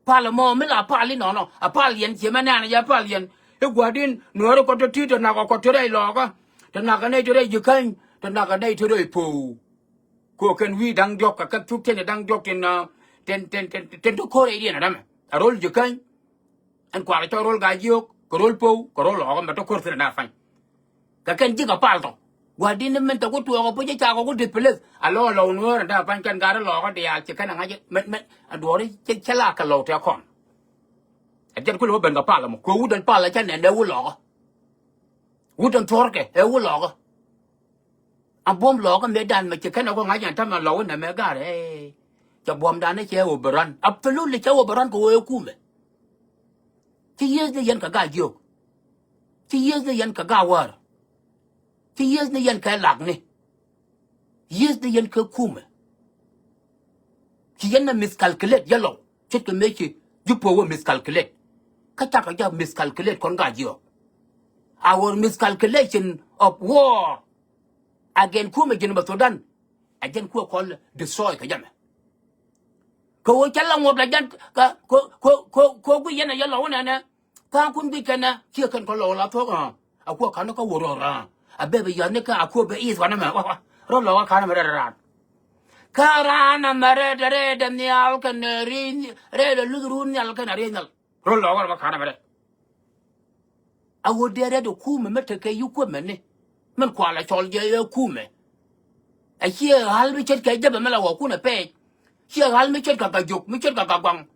Pal ɛmɔ mi la pal inɔnɔ, a pal yɛn, ciɛ mɛ nɛɛnɛ jɛ pal yɛn. I̱ gua̱di̱n Nuääri kɔ ti ti ti nak ɔ kɔ ti rɛy Lɔɔkä. Ti nak ɛ nɛy ti rɛy Ji̱käny, ti nak ɛ nɛy ti rɛy Po̱o̱. Kɛ ɣöö kɛn wi̱i̱ da̱ŋ diɔ̱k kɛ kɛ thuk tiɛn da̱ŋ diɔ̱k tin, tin, tin, tin ti ko̱r rɛydiɛn ɛ dämɛ. A ro̱l Ji̱käny. Ɛn kualɛ cɔl ro̱l Gaa-jiök, kɛ ro̱l Po̱w, kɛ ro̱l Lɔɔkä, mɛ tɔ ko̱r thi̱n ɛ da̱a̱ pa̱ny. Kɛ kɛn ji̱ kɛ pal tɔ. Gua̱di̱n ni min tɔ ku tuɔɔk ɛ puc ɛ cakɔ ku dit pi̱lith. A lɔɔk Lɔw Nuäär ɛ da̱a̱ pa̱ny kɛn gat ɛ Lɔɔkä diaal ci kɛn ɛ ŋa̱c ɛ mɛn mɛn. A duɔ̱ɔ̱ri cɛ cɛ la kɛ Lɔw tɛ kɔn. Ɛ jɛn kulɛ wä ben kɛ pal ɛmɔ kɛ wut ɛn pal ɛ cɛ nɛn dee wut Lɔɔkä. Wut ɛn thuɔ̱rkɛ ɛ wut Lɔɔkä. A buɔ̱m Lɔɔkä mëëdan mɛ ci kɛn ɛ kɔ ŋa̱c ɛn täämɛ Lɔw inɛ mɛ ga̱r ɛ. Cɛ buɔ̱mdan ni cɛ wä bɛ run. Absolutely cɛ wä bɛ run kɛ wee kumɛ. Ci yieth ni yɛn kɛ Gaa-jiök. Ci yieth ni yɛn kɛ Gaa-wäär. Ci yieth ni yɛn kɛ lakni. Yieth ni yɛn kɛ kumɛ. Ci yɛn na miscalculate yɛ Lɔw. Ce̱tkɛ mëë ci ji̱ Po̱w wä miscalculate. Kä cakɔ jɛ miscalculate kɔn Gaa-jiök. Our miscalculation of war against kumɛ ji̱n bä Thudan. Ɛ jɛn kuɛ kɔl destroy kɛ jɛmɛ. Kɛ ɣöö cä la ŋuɔ̱t la jɛn kɛ kɛ kɛ kɛ guic yɛn ɛ yɛ Lɔw nɛnɛ. Tha̱a̱ŋkun guic kɛnɛ ciɛ kɛn kɔ Lɔw la thuɔ̱k ɣä. A kuɛ ka̱n ni kä wur rɔ̱ ra̱a̱ a bɛ bi ya̱th ni kä a kuɛ bɛ i̱th wanɛ mɛ wa wa. Rɔ Lɔw kä ka̱n mɛ rɛt ra̱a̱n. Kä raan ɛmɛ rɛt rɛt ɛ nhial kɛnɛ riey rɛt ɛ luth run nhial kɛnɛ riey nhial. Rɔ Lɔw kä ka̱n mɛ rɛt. A ɣöö dee rɛt ɛ kumɛ mi tekɛ yi kuämɛ ni. Min kualɛ cɔl jɛ ɛ kumɛ. A ciɛ ɣa̱l mi ce̱tkɛ jäpɛ mi la ɣɔ̱kun ɛ pɛɛc. Ciɛ ɣa̱l mi ce̱tkɛ kɛ jok, mi ce̱tkɛ kɛ gɔaŋ.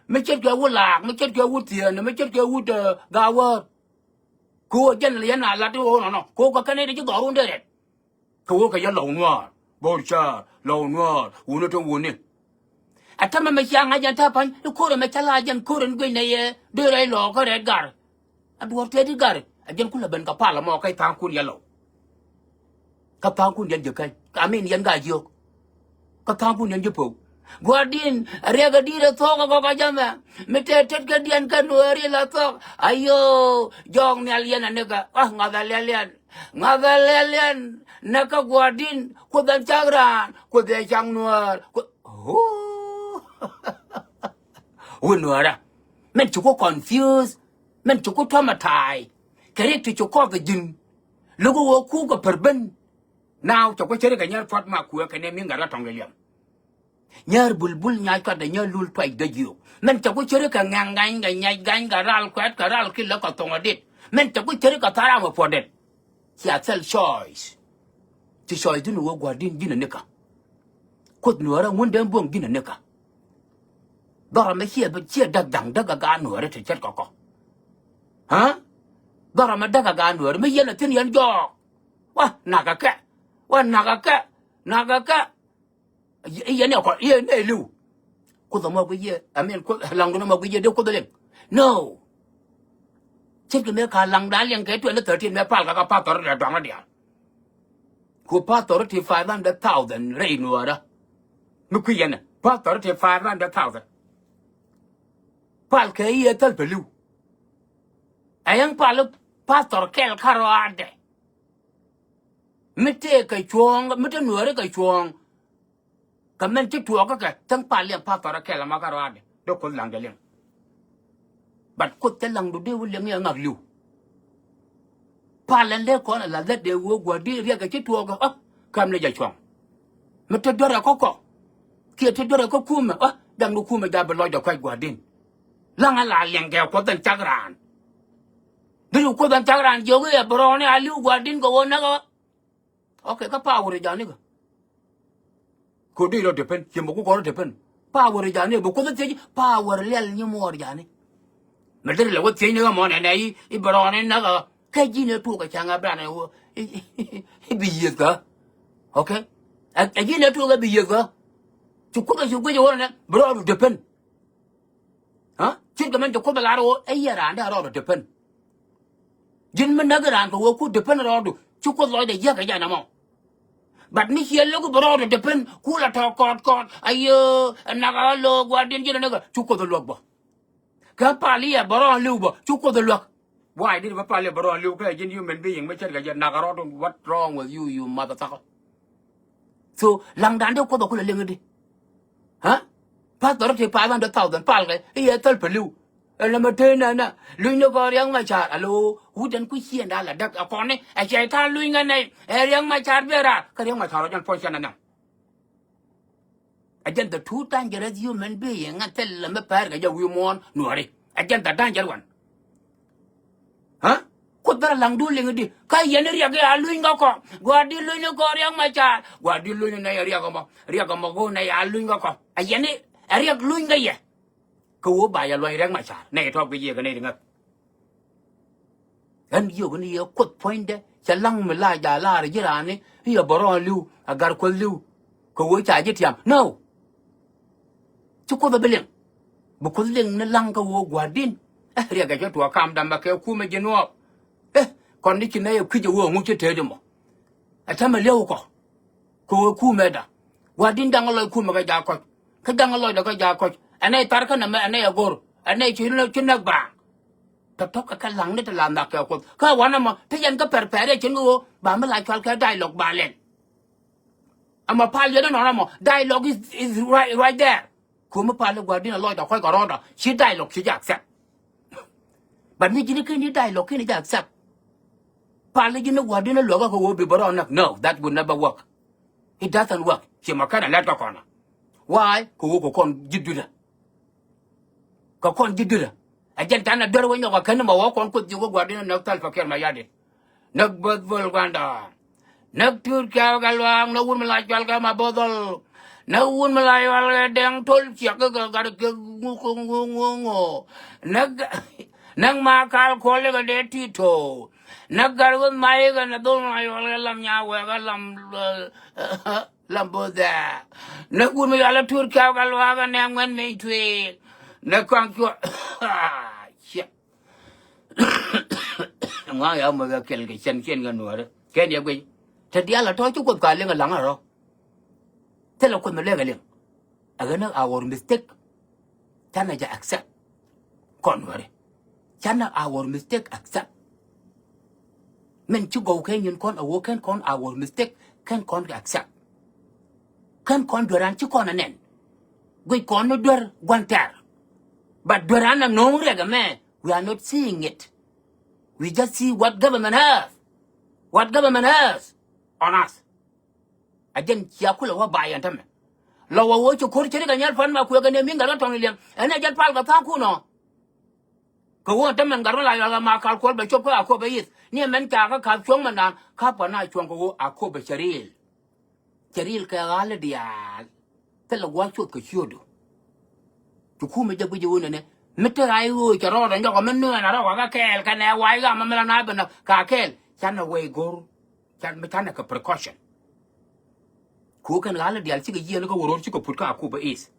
Mi ce̱tkɛ wut laak, mi ce̱tkɛ wut thieen, mi ce̱tkɛ wut, eh, Gaa-wäär. Kɛ ɣöö jɛn lɛ yɛn a lat i̱ ɣöö nɔnɔ kɛ ɣöö kɛ kɛn i̱ di ci dhɔrun dee rɛt. Kɛ ɣöö kɛ yɛ Lɔw Nuäär, Bo̱r Cäär, Lɔw Nuäär, wuni te wuni. Ɛ tämɛ mɛ cia ŋa̱c ɛn ta̱a̱ pa̱ny i̱ ko̱r ɛmɛ cä la jɛn ko̱r ɛn guic nɛ yɛ dee rɛy Lɔɔkä rɛt gar. A duɔ̱ɔ̱r tëë di gar ɛ jɛn kulɛ ben kɛ pal ɛmɔ kɛ tha̱a̱ŋkun yɛ Lɔw. Kä tha̱a̱ŋkun yɛn Ji̱käny, I mean yɛn Gaa-jiök. Kä tha̱a̱ŋkun yɛn ji̱ Po̱w. Gua̱di̱n riɛk ɛ di̱i̱t ɛ thuɔ̱k ɛ gɔk ɛ jɛmɛ. Mi tëë tet kä diɛn kä Nuääri la thuɔ̱k. Ayo, jɔɔk nhial yɛn ɛ nikɛ. Ah, ŋa̱th ɛ liɛliɛn. Ŋa̱th ɛ liɛliɛn. Näk kä gua̱di̱n. Kuoth ɛn cak raan. Kuoth ɛ cak Nuäär. Kuoth, oh. Wä Nuäärä. Min ci ku confuse. Min ci ku traumatize. Kɛ rik ti ci kɔth ɛ ji̱n. Lo̱k ɣöö kuk ɛ per ben. Now cɛ ku ceri kɛ nyɛr puɔt ma kuɛ kɛ nɛ mi ŋa̱t kä tɔŋ liɛliɛm. Nyäär bulbul nyac kɔt dee nyäär lul tuac dee jiök. Min cɛ ku ceri kɛ ŋɛŋ gany kɛ nyac gany kɛ ral kuɛt kɛ ral ki lä kɛ thoŋ adit. Min cɛ ku ceri kɛ tharam ɛ puɔt det. Cia thil choice. Ci choice dun wä gua̱di̱n ji̱n ɛ nikä. Kuoth Nuäärä ŋun den buɔ̱ŋ ji̱n ɛ nikä. Dhɔrɔ mɛ ciɛ bä ciɛ däk dhaŋ däk ɛ gaat Nuäärä ti ce̱tkɛ kɔ. Ɣä? Dhɔrɔ mɛ däk ɛ gaat Nuäärä mi yɛn ɛ thi̱n yɛn jɔɔk. Wa nakä kɛ. Wa nakä kɛ. Nakä kɛ. I̱ yɛn ɛ kɔ i̱ yɛn ɛ li̱w. Kuoth ɛmɔ guic yɛ, I mean, Kuoth, laŋdun ɛmɔ guic yɛ dee Kuoth ɛ liŋ. No. Ce̱tkɛ mëë ka laŋdan liɛŋ kɛ twenty thirteen mëë pal kɛ kä pastor rɛ dɔaŋ rɔ diaal. Ku pastor ti five hundred thousand rɛy Nuäärä. Mi kui̱ yɛn ɛ pastor ti five hundred thousand. Pal kɛ i̱ ɛ thäl päliw. Ɛ yɛn pal i̱ pastor kɛl kärɔaadɛ. Mi tëë kɛ cuɔ̱ɔ̱ŋ, mi te nuääri kɛ cuɔ̱ɔ̱ŋ. Kɛ mɛn ci tuɔɔkä kɛ, thäŋ pal liɛŋ pastor kɛl ɛmɔ kärɔaadɛ. Dee Kuoth laŋdɛ liɛŋ. But Kuoth cɛ laŋdu dee wä liɛŋ i̱ ɛ ŋak li̱w. Pal ɛn dee kɔn ɛ la lät dee wee gua̱di̱n riɛk ɛ ci tuɔɔkä, ɣä, kam ni jɛ cuɔ̱ŋ. Mi te duer ɛ kä kɔ kiɛ te duer ɛ kä kumɛ, ɣä, jakni kumɛ ja̱ bi lɔcdɛ kuac gua̱di̱n. Laŋ ɛ la liɛŋ kɛ Kuoth ɛn cak raan. Dee Kuoth ɛn cak raan jiök i̱ ɛ bi rɔɔni a li̱w gua̱di̱n kɛ ɣöö näk ɣä. Okay, kä power ja̱ nikä. Kɛ ɣöö dee rɔ depend, ciɛ mɛ ku kɔn rɔ depend. Power ja̱ ni, bi Kuoth thiec, power liɛl nyi muɔɔr ja̱ ni. Mɛ deri lɛ wä thiec ni ɣä mɔ nɛnɛ i̱, i̱ bɛ rɔɔni näk ɣä. Kä ji̱n ɛ tuɔɔk ɛ cäŋ ɛ bran ɛ wä i̱, i̱, i̱ bi yiëth kä. Okay? Ɛ, ɛ ji̱n ɛ tuɔɔk ɛ bi yiëth kä. Ci Kuoth ɛ ci guic ɛ wä nɛnɛ, bi rɔɔdu depend. Ɣä? Ce̱tkɛ mɛn ci Kuoth ɛ lar ɣöö ɛ yɛ raan dee a rɔɔdu depend. Ji̱n mi näk raan kɛ wee ku depend rɔɔdu, ci Kuoth lɔcdɛ jiäk kɛ jɛ nɛmɔ. But mi ciɛ lo̱k i̱ bi rɔɔdu depend, ku la tɔ̱ kɔɔt kɔɔt, ayö, ɛ nak a lo̱o̱k gua̱di̱n ji̱n ɛ näk ɛ, ci Kuoth ɛ luäk bä. Kä pal i̱ ɛ bi rɔɔn li̱w bä, ci Kuoth ɛ luäk. Why did bä pal i̱ ɛ bi rɔɔn li̱w kä ji̱n human being mi ce̱tkɛ jɛ nak a rɔɔdu, what wrong with you, you motherfucker? So laŋdan dee Kuoth ɛ kulɛ liŋ i̱di. Ɣä? Pastor ti five hundred thousand pal kɛ i̱ ɛ thäl päliw. Ɛ lɛ mɛ tëë nɛnɛ luny ni kɔn Riɛk Macar, alo, wut ɛn ku ciënda la däk ɛ kɔni ɛ cɛy-tan luny ŋä nɛy ɛ Riɛk Macar ben raar kä Riɛk Macar ɔ jɛn puɔ̱ny cɛ nɛnɛ. Ɛ jɛn the two dangerous human being ŋä thil lɛ mi pɛr kɛ jɛ wi̱i̱ muɔ̱ɔ̱n nuɔ̱ɔ̱ri. Ɛ jɛn the danger one. Ɣä? Kuoth bɛ rɔ laŋdu liŋ i̱di. Kä yɛn i̱ riɛk i̱ a luny kä kɔ. Gua̱a̱r di̱t luny ni kɔ Riɛk Macar. Gua̱a̱r di̱t luny ni nɛy riɛk ɛmɔ. Riɛk ɛmɔ go̱o̱r nɛy a luny kä kɔ. Ɛ yɛn i̱, ɛ riɛk luny kä yɛ. Kɛ ɣöö ba yɛ luɔ̱ny Riɛk Macar. Nɛy tɔ̱ bi yiëë kɛ nɛy ti ŋäth. Ɣän yio̱k ni yɛ Kuoth puɔ̱nydɛ. Cɛ laŋ mi la ja̱ laar ji̱ raan i̱, i̱ ɛ bɛ rɔɔn li̱w, ɛ gar Kuoth li̱w. Kɛ ɣöö ca ji̱ tiam. No. Ci Kuoth ɛ bi liŋ. Bi Kuoth liŋ ni laŋ kä ɣöö gua̱di̱n. Eh, riɛk ɛ cä tuɔɔk kamdä mɛ kɛ kumɛ ji̱ nuɔɔk. Eh, kɔn ni ci nɛy ɛ kui̱c ɛ ɣöö ŋu ci tëëdi mɔ. Ɛ täämɛ liɛw kɔ. Kɛ ɣöö kumɛdä. Gua̱di̱n jaŋ ɛ lɔc kumɛ kɛ ja̱ kɔc. Kä jaŋ ɛ lɔcdɛ kɛ ja̱ kɔc. Ɛ nɛy thar kä nɛmɛ, ɛ nɛy ɛ go̱r. Ɛ nɛy ci, ci näk baaŋ. Tɔ̱tɔ̱ kɛ kɛ laŋni ti la nhɔk kɛ Kuoth. Kä wanɛ mɔ, ti yɛn kä pɛrpɛr ɛ cin kä ɣöö ba mi la cual kɛ dialogue ba lɛl. Ɛmɔ pal yɛn inɔnɔ mɔ, dialogue is, is right, right there. Kumɛ pal i̱ gua̱di̱n a lɔcdä kɔc kɛ rɔɔdä, ci dialogue ci jɛ accept. But mi ji̱n i̱ ken i̱ dialogue ken i̱ jɛ accept. Pal i̱ ji̱n i̱ gua̱di̱n a luäkä kɛ ɣöö bi bä rɔɔn näk. No, that will never work. It doesn't work. Ci mɔ kɛn a lɛt kä kɔn. Why? Kɛ ɣöö kɛ kɔn ji̱ dui̱dä. Kɛ kɔn ji̱ dui̱dä. Ɛ jɛn canɛ duer wä nyɔk a ken mɔ wä kɔn Kuoth jiök i̱ gua̱di̱n a näk Salva Kiir Mayardit. Näk Both Bol Guanda. Näk Tuut Kiaw Gatluak, näk wut mi la cual kɛ Mabothol. Näk wut mi la cual kɛ Dɛŋ Tol ciɛk kɛ gat kɛ ŋu ŋu ŋu ŋu. Näk, näk Makal Kuɔl kɛ dee Tito. Näk gat weth mac kɛ nɛ dhol mi la cual kɛ Lam Nyawɛk kɛ Lam, Lam Both Dɛ. Näk wut mi cual kɛ Tuut Kiaw Gatluak kɛ nɛ ŋuɛn mi tuëëk. Näk kɔaŋ cuɔ. Ciɛ. Ŋɔaŋ ya mɔ kɛ kɛl kɛ cɛn kiɛn kɛ nuɔɔri. Kɛn yɛ guic. Te diaal a tɔ̱ ci Kuoth ka liŋ a laŋ a rɔ. Thilɛ Kuoth mi lɛk a liŋ. A ɣän a our mistake. Canɛ jɛ accept. Kɔn nuɔɔri. Canɛ our mistake accept. Min ci gɔw kɛ nyin kɔn a wä kɛn kɔn our mistake. Kɛn kɔn kɛ accept. Kɛn kɔn duer an ci kɔn a nɛn. Guic kɔn ni duer gua̱n tɛr. But duer an a no̱o̱ŋ riɛk ɛmɛ. We are not seeing it. We just see what government has. What government has on us. A jɛn cia kulɛ wä bay ɛn tämɛ. Lɔ wä wä ci ko̱r ci rik a nyɛl pan ma kuɛ kɛ ni mi ŋa̱r kɛ tɔŋ iliɛŋ. Ɛn ɛ jɛn pal kɛ tha̱a̱ŋ kun ɔ. Kɛ wä ɛn tämɛ ŋa̱r mi la yɔal kɛ Makal Kuɔl bɛ cop kä Akobo East. Ni ɛmɛn ca kä ka̱p cuɔ̱ŋ mɛ naan ka̱p kɛ na cuɔ̱ŋ kɛ wä Akobo cɛ riil. Cɛ riil kɛ ɣa̱l i̱ diaal. Thilɛ gua̱c cuɔth kɛ ciötdu. Cu kumɛ jɛ guic i̱ ɣöö nɛnɛ. Mi te ɣa̱c ɣöö cɛ rɔɔdɛ nyɔk ɛ mi nöön a rɔɔk ɛ kɛ kɛɛl kɛnɛ wa̱c ɣam ɛ mi la na ben ɛ ka kɛɛl. Canɛ wee go̱r. Can mi canɛ kɛ precaution. Ku kɛn ɣa̱l i̱ diaal cikɛ yiëëni kä wä ro̱r cikɛ put kä Akobo East.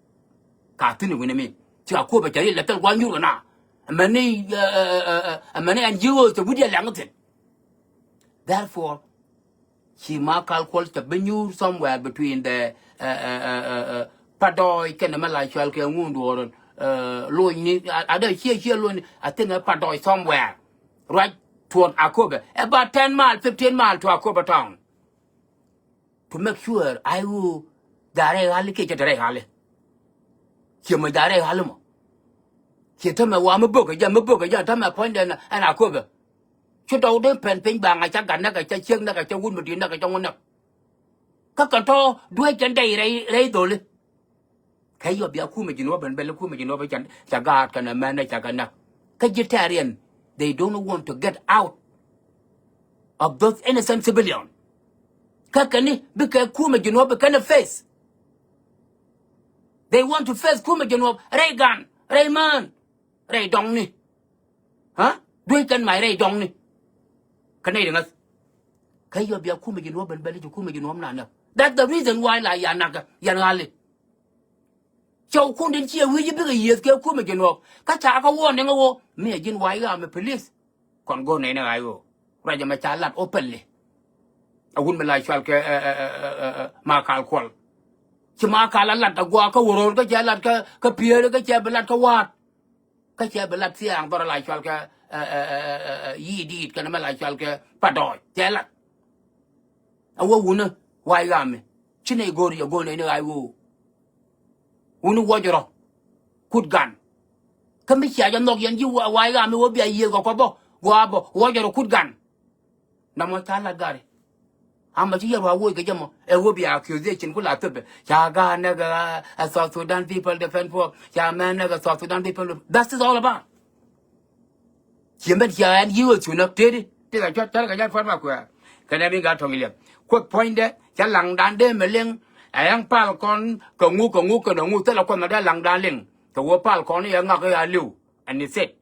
Ka thi̱n i̱ wi̱n i̱ mi. Ci Akobo cɛ riil lɛ thil gua̱c nyur kɛ na. Ɛmɛni, ɛ, ɛ, ɛmɛni ɛn ji̱ ɣöö cɛ wi̱cdiɛn liaŋ thi̱n. Therefore, ci Makal Kuɔl cɛ bi nyuur somewhere between the, ɛ, ɛ, ɛ, ɛ, ɛ, Patdɔɔy kɛnɛ mi la cual kɛ ŋun duɔɔrun. Lony ni a dee ciɛ ciɛ lony ni, I think ɛ Patdɔɔc somewhere. Ruac tuɔt Akobo, about ten mile, fifteen mile to Akobo town. To make sure I wu, ja̱ rɛy ɣali kiɛ cɛ te rɛy ɣali. Ciɛ mɔ ja̱ rɛy ɣali mɔ. Ciɛ tämɛ wa mi bök kɛ jɛ, mi bök kɛ jɛ tämɛ puɔ̱nydɛ ɛn Akobo. Ci dɔw dee pɛn piny ba ŋa̱c ca gat näk kɛ, ca ciek näk kɛ, ca wut mi di̱i̱t näk kɛ, ca ŋu näk. Kä kɛ tɔ̱ duec kɛn dɛy rɛy, rɛy dholi. Kɛ yɔ bia kumɛ Jinub ɛn bɛl kumɛ Jinub ca, ca gaat kɛn mɛn ca kɛ näk. Kä Eritrean, they don't want to get out of those innocent civilian. Kä kɛn ni bikɛ kumɛ Jinub kɛn face. They want to face kumɛ Jinub rɛy gan, rɛy mään, rɛy dɔŋni. Duec kɛn mac rɛy dɔŋni. Kä nɛy di ŋäth. Kä yɔ bia kumɛ Jinub ɛn bɛl ci kumɛ Jinub na näk. That's the reason why la ya näk yɛn ɣali. Cɔw kun den ciɛ wi̱c i̱ bikɛ yiëth kɛ kumɛ Jinub. Kä ca kɛ warning ɛ ɣöö mi ɛ ji̱n wa̱i̱ ɣaamɛ, please. Kɔn go̱o̱r nɛy ni ɣa̱i̱ ɣöö ruac ɛmɛ ca lat openly. A wut mi la cual kɛ Makal Kuɔl. Ci Makal a lat a gua̱a̱ kä Wuror, kä cɛ lat kä Pieri, kä cɛ bi lat kä Wa̱a̱t. Kä cɛ bi lat thia̱a̱ŋ dhɔr a la cual kɛ Yi̱i̱ Di̱i̱t kɛnɛ mɛ la cual kɛ Patdɔɔc cɛ lat. A wä wunä wa̱i̱ ɣaamɛ ci nɛy go̱o̱r yɛ go̱o̱r nɛy ni ɣa̱i̱ ɣöö wuni wuɔcɛ rɔ kut gan. Kä mi cia jɛ nhɔk yɛn ji̱ wa̱i̱ ɣaamɛ wä bia yiëëth kɛ kɔ bä gua̱a̱ bä wuɔcɛ rɔ kut gan. Namɔ ca lat gari. Ama ci yɛr wa woc kɛ jɛ mɔ ɛ wä bia accusation ku la thöpɛ ca gaat näk ɛ South Sudan People Defense Force, ca mɛn näk ɛ South Sudan People. That is all about. Ciɛ mɛn cia ɛn yi̱ wä thunä tëëdi ti la cuɔt tɛr kɛ jat puɔt ma kuɛɛr. Kɛnɛ mi gat tɔŋ iliɛp kuoth puɔ̱nydɛ ca laŋdan dee mɛ liŋ. Ɛ ɛŋ pal kɔn kɛ ŋuk kɛ ŋuk kɛnɛ ŋuk thilɛ kuɔth mɛ dee laŋdan liŋ. Kɛ wä pal kɔn i̱ ɛ ŋak i̱ a li̱w ɛn i̱ thit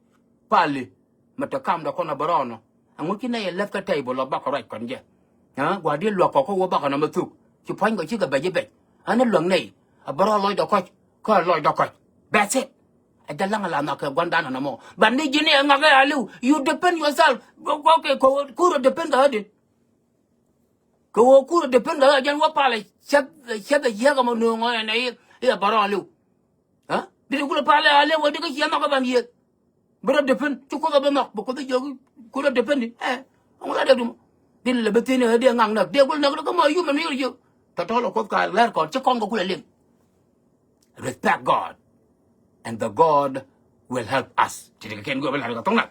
pali. Mɛ te kamdɛ kɔn a bɛ rɔɔnɔ. Ɛŋu ci nɛy ɛ lɛp kä table ɔ bakɔ ruac kɔn jɛ. Gua̱di̱ luäk kɔ kä wä bakɔ nɔmɔ thuk. Ci pua̱nykɔ cikɛ bɛc i̱ bɛc. Ɛn i̱ luäk nɛy a bɛ rɔɔl lɔcdɔ kɔc kä lɔcdɔ kɔc. That's it. Ɛ jɛ laŋ a la nhɔk kɛ gua̱ndan ɛn ɛmɔ. But ni ji̱n i̱ ɛ ŋak ɛ a li̱w, you defend yourself. Kɛ kur ɛ defend kɛ ɣä di. Kɛ ɣöö kur ɛ defend kɛ ɣä jɛn wä palɛ ciɛth ciɛth ɛ yiäk ɛmɔ nööŋ ɣɔn ɛn ɛ i̱ ɛ bɛ rɔɔl li̱w. Bi ti kulɛ palɛ a li̱w ɛ di kä ciɛ nhɔk ɛ ban yiëth. Bi rɔ defend ci kuoth ɛ bi nhɔk bi kuoth ɛ jiök kur ɛ defend di ɛ. Ɛŋu la dee dumɔ di lɛ bi thi̱n ɛ dee ŋak näk dee kulɛ näk kä mɔ human ri̱i̱k jiök. Tɔ̱tɔ̱ lɛ kuoth ka lɛr kɔn ci kɔn kɛ kulɛ liŋ. Respect God and the God will help us. Ti ti kɛ kɛn go̱o̱r bi la̱r kɛ thok nath.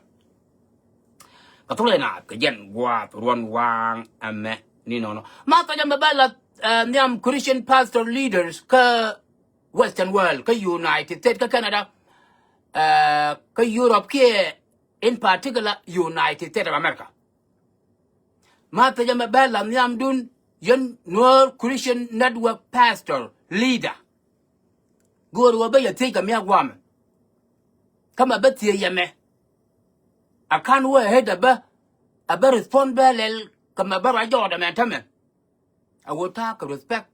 Kɛ thok lɛ naath kɛ jɛn gua̱a̱th ruɔn waaŋ ɛmɛ ni nɔnɔ. Ma thɔc ɛmɛ bɛ lath nhiam Christian pastor leaders kä Western world, kä United States, kä Canada, kä Europe kiɛ in particular United States of America. Ma thecä mɛ bɛ la nhiamdun yɛn Nuer Christian Network pastor leader. Go̱o̱r wä bä yɛ thiec kɛ miak guamɛ. Kä mɛ bä thiec yɛ mɛ. A kan wä ɛ hetdɛ bä a bä respond bä lɛl kɛ mɛ bä ruac jɔɔdɛ mɛ tämɛ. A wä ta̱a̱ kɛ respect.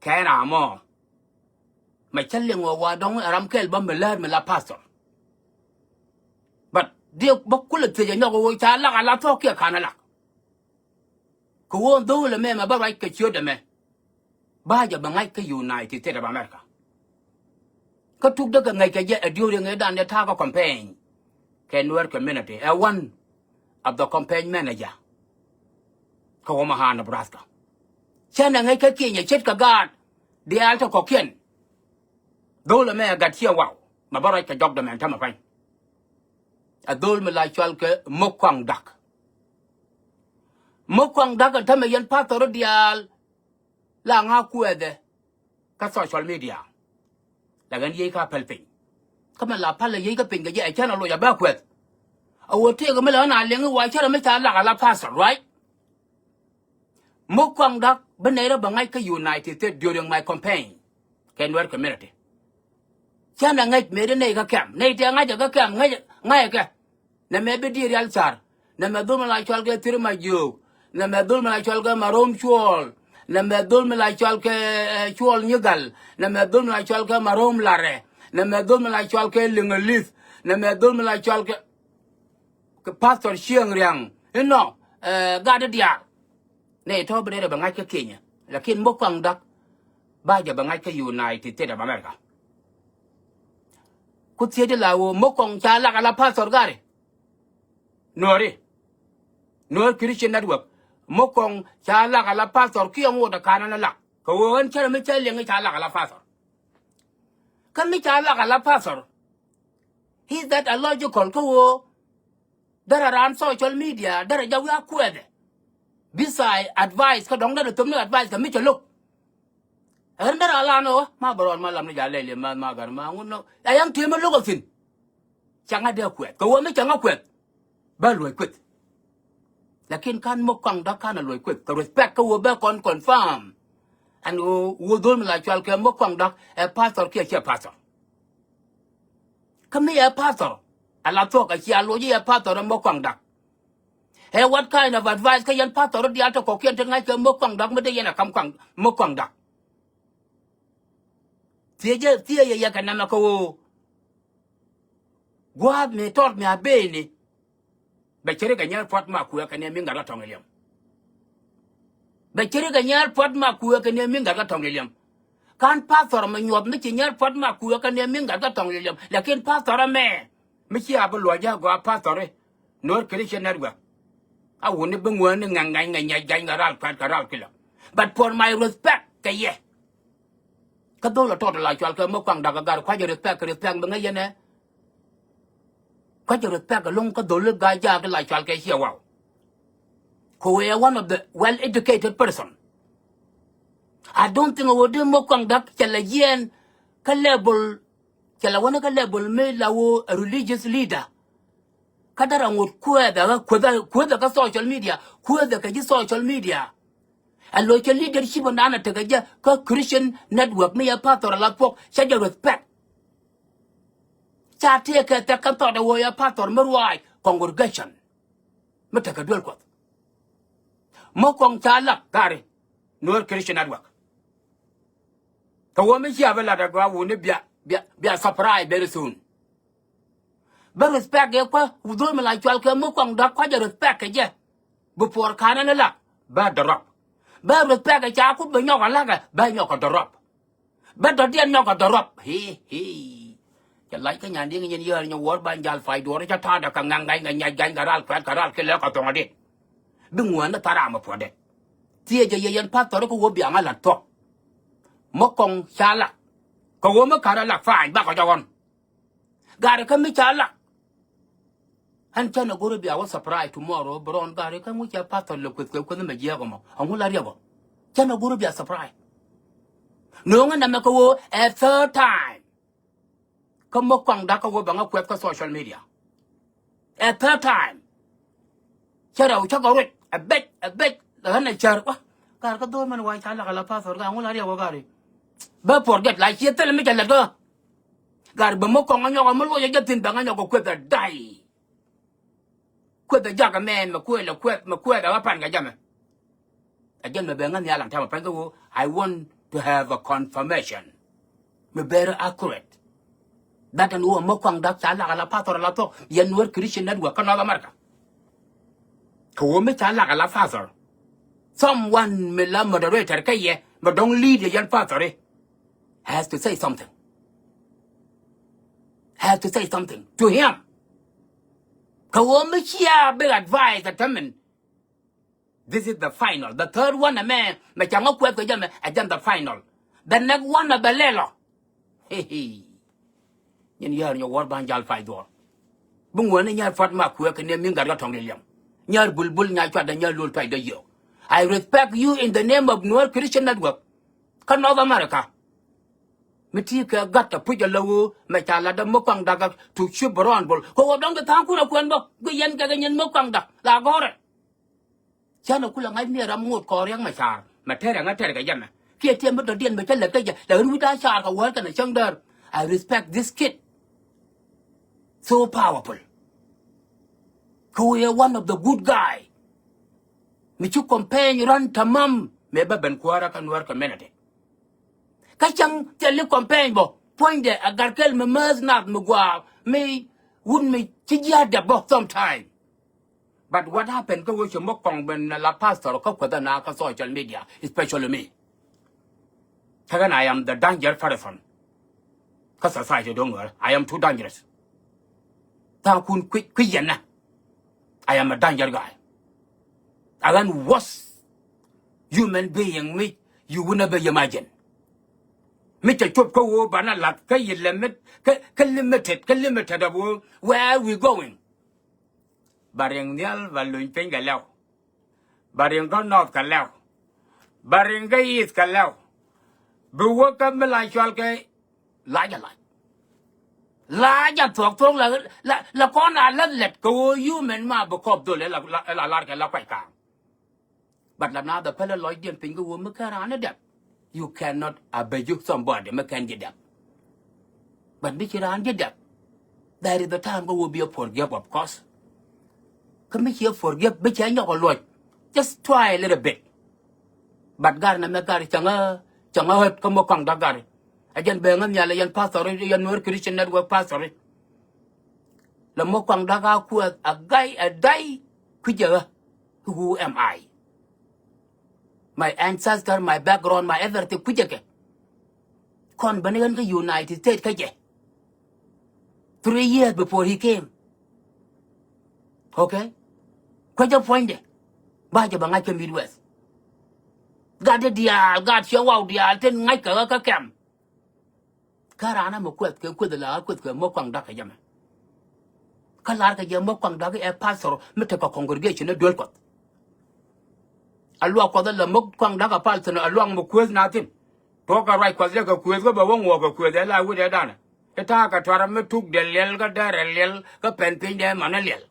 Kɛ ram mɔ mɛ cä liŋ wä wa dɔŋ ɛ ram kɛl bä mɛ läär mɛ la pastor. But diɛ bä kulɛ thiec ɛ nyɔk ɛ wä ca lak a la thɔk kiɛ ka̱n ɛ lak. Kɛ ɣöö dhöl ɛmɛ mɛ bä ruac kɛ ciöt ɛmɛ. Ba jɛ bɛ ŋa̱c kä United States of America. Kä tuk dee kɛ ŋäc kɛ jɛ ɛ during ëëdan dee ta̱a̱ kä campaign. Kɛ Nuer community ɛ one of the campaign manager. Kä Omaha, Nebraska. Cän ɛ ŋäc kä Kenya ce̱tkɛ gaat diaal te kɔ̱kiɛn. Dhöl ɛmɛ ɛ gat ciɛ waw mɛ bä ruac kɛ jɔk dämɛn tämɛ pa̱ny. Ɛ dhöl mi la cɔal kɛ Mok Kuaŋ Dak. Mok Kuaŋ Dak ɛ tämɛ yɛn pathɔri diaal la ŋa̱ kuɛɛthɛ kä social media. La ɣän yiey ka päl piny. Kä mi la päl ɛ yiey kä piny kɛ jɛ ɛ cän ɛ loc a bä kuɛth. A wä tëëk mi la ɣän a liŋ i̱ wa cärɛ mi ca lak a la pastor, right? Mok Kuaŋ Dak bi nɛy rɔ bɛ ŋa̱c kä United States during my campaign. Kɛ Nuer community. Cän ɛ ŋäc mëë di nɛy kä kɛm. Nɛy tëë ŋa̱cɛ kä kɛm ŋa̱cɛ kɛ. Nɛ mɛ bi di̱i̱t rial car. Nɛ mɛ dhul mi la cɔal kɛ Thir Majiök. Nɛ mɛ dhul mi la cɔal kɛ Marom Cuɔl. Nɛ mɛ dhul mi la cɔal kɛ Cuɔl Nyigal. Nɛ mɛ dhul mi la cɔal kɛ Marom Larɛ. Nɛ mɛ dhul mi la cɔal kɛ Liŋ Alith. Nɛ mɛ dhul mi la cɔal kɛ kɛ Pastor Cieŋ Riaŋ inɔ gat diaal. Nɛ tɔ̱ bi rɛy rɛ bɛ ŋa̱c kä Kenya. Lakin Mok Kuaŋ Dak ba jɛ bɛ ŋa̱c kä United States of America. Ku thiec di la ɣöö mi kɔŋ ca lak ala pastor gari. Nuɔri. Nuɔr Christian Network. Mi kɔŋ ca lak ala pastor kiɛ ŋot a kanɛ ni lak. Kɛ ɣöö ɣän cärɛ mi cä liɛŋ ca lak ala pastor. Kä mi ca lak ala pastor. Is that a logical kä ɣöö derɛ raan social media derɛ jɛ wi̱i̱ a kuɛɛthɛ. Bi thaay advice kä dɔ̱ŋ derɛ thöm ni advice kɛ mi cɛ lo̱k. Ɣän derɛ a lan ɣöö ma bɛ rɔɔn ma lam ni jal lɛl yɛ ma ma gar ma ŋun nɔ. A yaŋ tëë mi lo̱k a thi̱n. Cäŋ a dee kuɛth kɛ ɣöö mi cäŋ a kuɛth. Bä luɔc kueth. Lakin kan mi kɔaŋ dɔ̱k kan a luɔc kueth kɛ respect kä ɣöö bä kɔn confirm. Ɛn ɣöö ɣöö dho̱l mi la cual kɛ mi kɔaŋ dɔ̱k ɛ pastor kiɛ ciɛ pastor. Kä mi ɛ pastor a la thuɔ̱k a cia luɔc i̱ ɛ pastor ɛ mi kɔaŋ dɔ̱k. Ɛ what kind of advice kä yɛn pastor diaal te kɔkiɛn te ŋa̱c kɛ mi kɔaŋ dɔ̱k mi dee yɛn a kam kɔaŋ mi kɔaŋ dɔ̱k. Thiecä thiecä yɛ kɛ nɛmɛ kɛ ɣöö gua̱a̱th mi tɔt mi a beni. Bɛ ceri kɛ nyɛɛr puɔ̱t ma kuɛ kɛ ni mi ŋa̱t kä tɔŋ iliɛm. Bɛ ceri kɛ nyɛɛr puɔ̱t ma kuɛ kɛ ni mi ŋa̱t kä tɔŋ iliɛm. Kan pastor mi nyuɔth mi ci nyɛɛr puɔ̱t ma kuɛ kɛ ni mi ŋa̱t kä tɔŋ iliɛm. Lakin pastor ɛmɛ mi ci a bi luɔc jɛ gɔaa pastor i̱ Nuɔr Christian Network. A wuni bi ŋuäni ŋa̱ŋ ŋa̱ny ŋa̱ny ŋa̱ny ga̱ny ŋa̱ ral kuɛt kɛ ral kilɔ. But for my respect kɛ yɛ. Kä dhol a tɔt la cual kɛ mi kɔaŋ dak a gar kua̱c a respect kɛ respect bi ŋäc yɛn ɛ. Kua̱c a respect a lo̱ŋ kä dhol i̱ ga̱ jaak i̱ la cual kɛ ciɛ waw. Kɛ ɣöö ɛ one of the well educated person. I don't think ɣöö di mi kɔaŋ dak cɛ la jiɛɛn kä level. Cɛ la wänä kä level mi la ɣöö a religious leader. Kä därɛ ŋot kuɛɛthɛ kä kuäthɛ kuäthɛ kä social media kuäthɛ kɛ ji̱ social media. Ɛ lo̱c kɛ leadership ɛ naan ɛ tekɛ jɛ kä Christian Network mi yɛ pastor ɛ la thuɔ̱k cɛ jɛ respect. Ca tëëkɛ thɛk kä thɔt ɛ ɣöö yɛ pastor mi ruaac congregation. Mi tekɛ duel kuɔth. Mi kɔŋ ca lak gari Nuɔr Christian Network. Kɛ wä mi cia bi lat a gɔaa wuni bia bia bia surprise very soon. Bä respect yɛ kuä wudhol mi la cual kɛ mi kɔŋ dɔ̱k kua̱c a respect kɛ jɛ. Bi puɔr ka̱n ɛn ilak bä dɔrɔp. Bä respect kɛ ca ku bi nyɔk a lakɛ bä nyɔk a dɔrɔp. Bä dɔ̱diɛn nyɔk a dɔrɔp. Hii hii. Cɛ lac kä nyan di̱ŋ nyin yäär nyɛ wuɔ̱ɔ̱r ba jal pay duɔ̱ɔ̱r cä ta̱a̱dɛ kɛ ŋa̱ŋ ŋa̱c ŋa̱c ga̱ny kɛ ral kuɛt kɛ ral ki lɛ kɛ thɔŋ adit. Bi ŋuäänä tharam ɛ puɔ̱tdɛ. Thiecä yɛ yɛn pastor kä wä biaŋä la̱t thuɔ̱k. Mi kɔŋ ca lak kɛ wä mi ka̱n a lak pa̱a̱ny bakɔ jɔkɔn. Garɛ kä mi ca lak. Ɣän cä nɛ go̱r i̱ bia wä surprise tomorrow bi rɔɔn garɛ kä ŋu cɛ pastor lɛ kueth kɛ kueth mɛ jiɛɛk ɔmɔ ɛŋu la riɛk ɔ. Cä nɛ go̱r i̱ bia surprise. No̱o̱ŋä nɛmɛ kɛ ɣöö ɛ third time. Kä mi kɔaŋ da̱k kä wä bɛ ŋä kuɛth kä social media. Ɛ third time. Cä rɛw cä kɛ ruec ɛ bec ɛ bec ɣän ɛ cär wä. Garɛ kä dho̱r mɛn wa ca lak ala pastor kä ɛŋu la riɛk ɔ garɛ. Bä forget la ciɛ thilɛ mi cɛ lɛt kä. Gar bä mi kɔŋ anyɔk mi luɔc a jɛ thi̱n bɛ ŋa nyɔk kɛ kueth a day. Kueth a jak ɛmɛ mɛ kueth a kueth mɛ kueth a ɣä pan kɛ jɛ mɛ. A jɛn mɛ bɛ ŋa nhial an tɛmɛ pɛn kɛ ɣöö I want to have a confirmation. Mɛ very accurate. That ɛn ɣöö mi kɔaŋ dak ca lak ala pastor ala thuɔk yɛn Nuer Christian Network kä North America. Kɛ ɣöö mi ca lak ala pastor. Someone mi la moderator kä yɛ mi dɔ̱ŋ lead yɛ yɛn pastor i̱. Has to say something. Has to say something to him. Kɛ ɣöö mi cia big advice a tämɛn. This is the final. The third one ɛmɛ mɛ ca ŋä kuɛth kɛ jɛ mɛ ɛ jɛn the final. The next one ɛ bɛ lɛl ɔ. Hey, hey. Nyin yäär nyɛ wuɔ̱ɔ̱r ba̱ny jal pay dhuɔ̱ɔ̱r. Bi ŋuäni nyär pua̱t ma kuɛ kɛ nɛ mi gat kä tɔ̱ŋ di liɛm. Nyär bulbul nyar cuatdä nyär lol tuacdä yio̱w. I respect you in the name of Nuer Christian Network. Kä North America. Mi ti kɛ gat kɛ puc ala ɣöö mɛ ca latdä mi kuaŋ dak tuk cup bɛ rɔɔn bol kɛ ɣöö dɔ̱ŋ kɛ tha̱a̱ŋ kun a kuɛn bä guic yɛn kɛ kɛ nyin mi kuaŋ dak la gɔ̱rɛ. Cä nɛ kulɛ ŋa̱c miɛ ram ŋot kɔɔr riäk mɛ ca̱a̱r mɛ tɛr ɛŋä tɛr kɛ jɛ mɛ kiɛ tiɛm mi dɔ̱diɛn mɛ cä lɛk kä jɛ lɛ ɣän wi̱cda ca̱a̱r kɛ wäl kɛnɛ cäŋ däär. I respect this kid so powerful. Kɛ ɣöö yɛ one of the good guy. Mi ci campaign run tamam mɛ bä ben kuäärä kä Nuer community. Kä cäŋ thil i̱ campaign bä puɔ̱nydɛ a gat kɛl mi määth nath mi gua̱a̱ mi wut mi ci jia̱a̱t dɛ bä sometime. But what happened kä wecɛ mi kɔŋ ben la pastor kä kuäthä na kä social media, especially me. Kä ɣän I am the danger person. Kä society duɔ̱ŋ Nuäär, I am too dangerous. Tha̱a̱ŋkun kui̱, kui̱ yɛn na. I am a danger guy. A ɣän worst human being mi you will never imagine. Mi cɛ cop kä ɣöö banɛ la̱th kä yi limit, kä, kä limited, kä limited of ɣöö where we going. Ba riŋ nhial ba luny piny kɛ lɛw. Ba riŋ kä north kɛ lɛw. Ba riŋ kä east kɛ lɛw. Bi wä kä mi la cual kɛ lac a lac. Lac a thuɔk thuɔk la, la, la kɔn a lät lɛt kɛ ɣöö human ma bi kɔp dhol ɛ la, la, la lar kɛ la kuac ka̱a̱ŋ. But la na the pälɛ lɔcdiɛn piny kä ɣöö mi ken raan ni dɛp. You cannot abuse somebody mi ken ji̱ dɛp. But mi ci raan ji̱ dɛp, there is the time kä ɣöö bi a forgive, of course. Kä mi ci a forgive, bi cɛ nyɔk a luɔc. Just try a little bit. But gar nɛ mɛ gar cäŋä, cäŋä hät kä mɔ kaŋ dɔ̱k gar. A jɛn bɛ ŋä nhial a yɛn pastor, yɛn Nuer Christian Network pastor. La mɔ kaŋ dɔ̱k a kuɛ a guy a day kui̱cɛ ɣä. Who am I? My ancestor, my background, my everything kui̱cɛ kɛ. Kɔn bäni ɣän kä United States kä jɛ. Three years before he came. Okay? Kuecä puɔ̱nydɛ. Ba jɛ bɛ ŋa̱c kä Midwest. Gat di diaal, gat ciɛ waw diaal tin ŋa̱c kɛ ɣä kä kɛm. Kä raan amɛ kuɛth kɛ kueth la kueth kɛ mɔ kuaŋ dak kɛ jɛ mɛ. Kä lar kɛ jɛ mɔ kuaŋ dak ɛ pastor mi tekɛ congregation ɛ duel kuɔth. A luak kuɔth ɛ la mɔ kuaŋ dak a pal thin a luak mɔ kueth na thin. Tuɔk kɛ ruac kuɔth jɛ kɛ kueth kä bɛ wä ŋuɔk kɛ kueth ɛ la wut ɛ danɛ. Ɛ ta̱a̱ kɛ tuarɛ mi tuk dɛ liɛl kä dɛrɛ liɛl kä pɛn piny dɛ manɛ liɛl.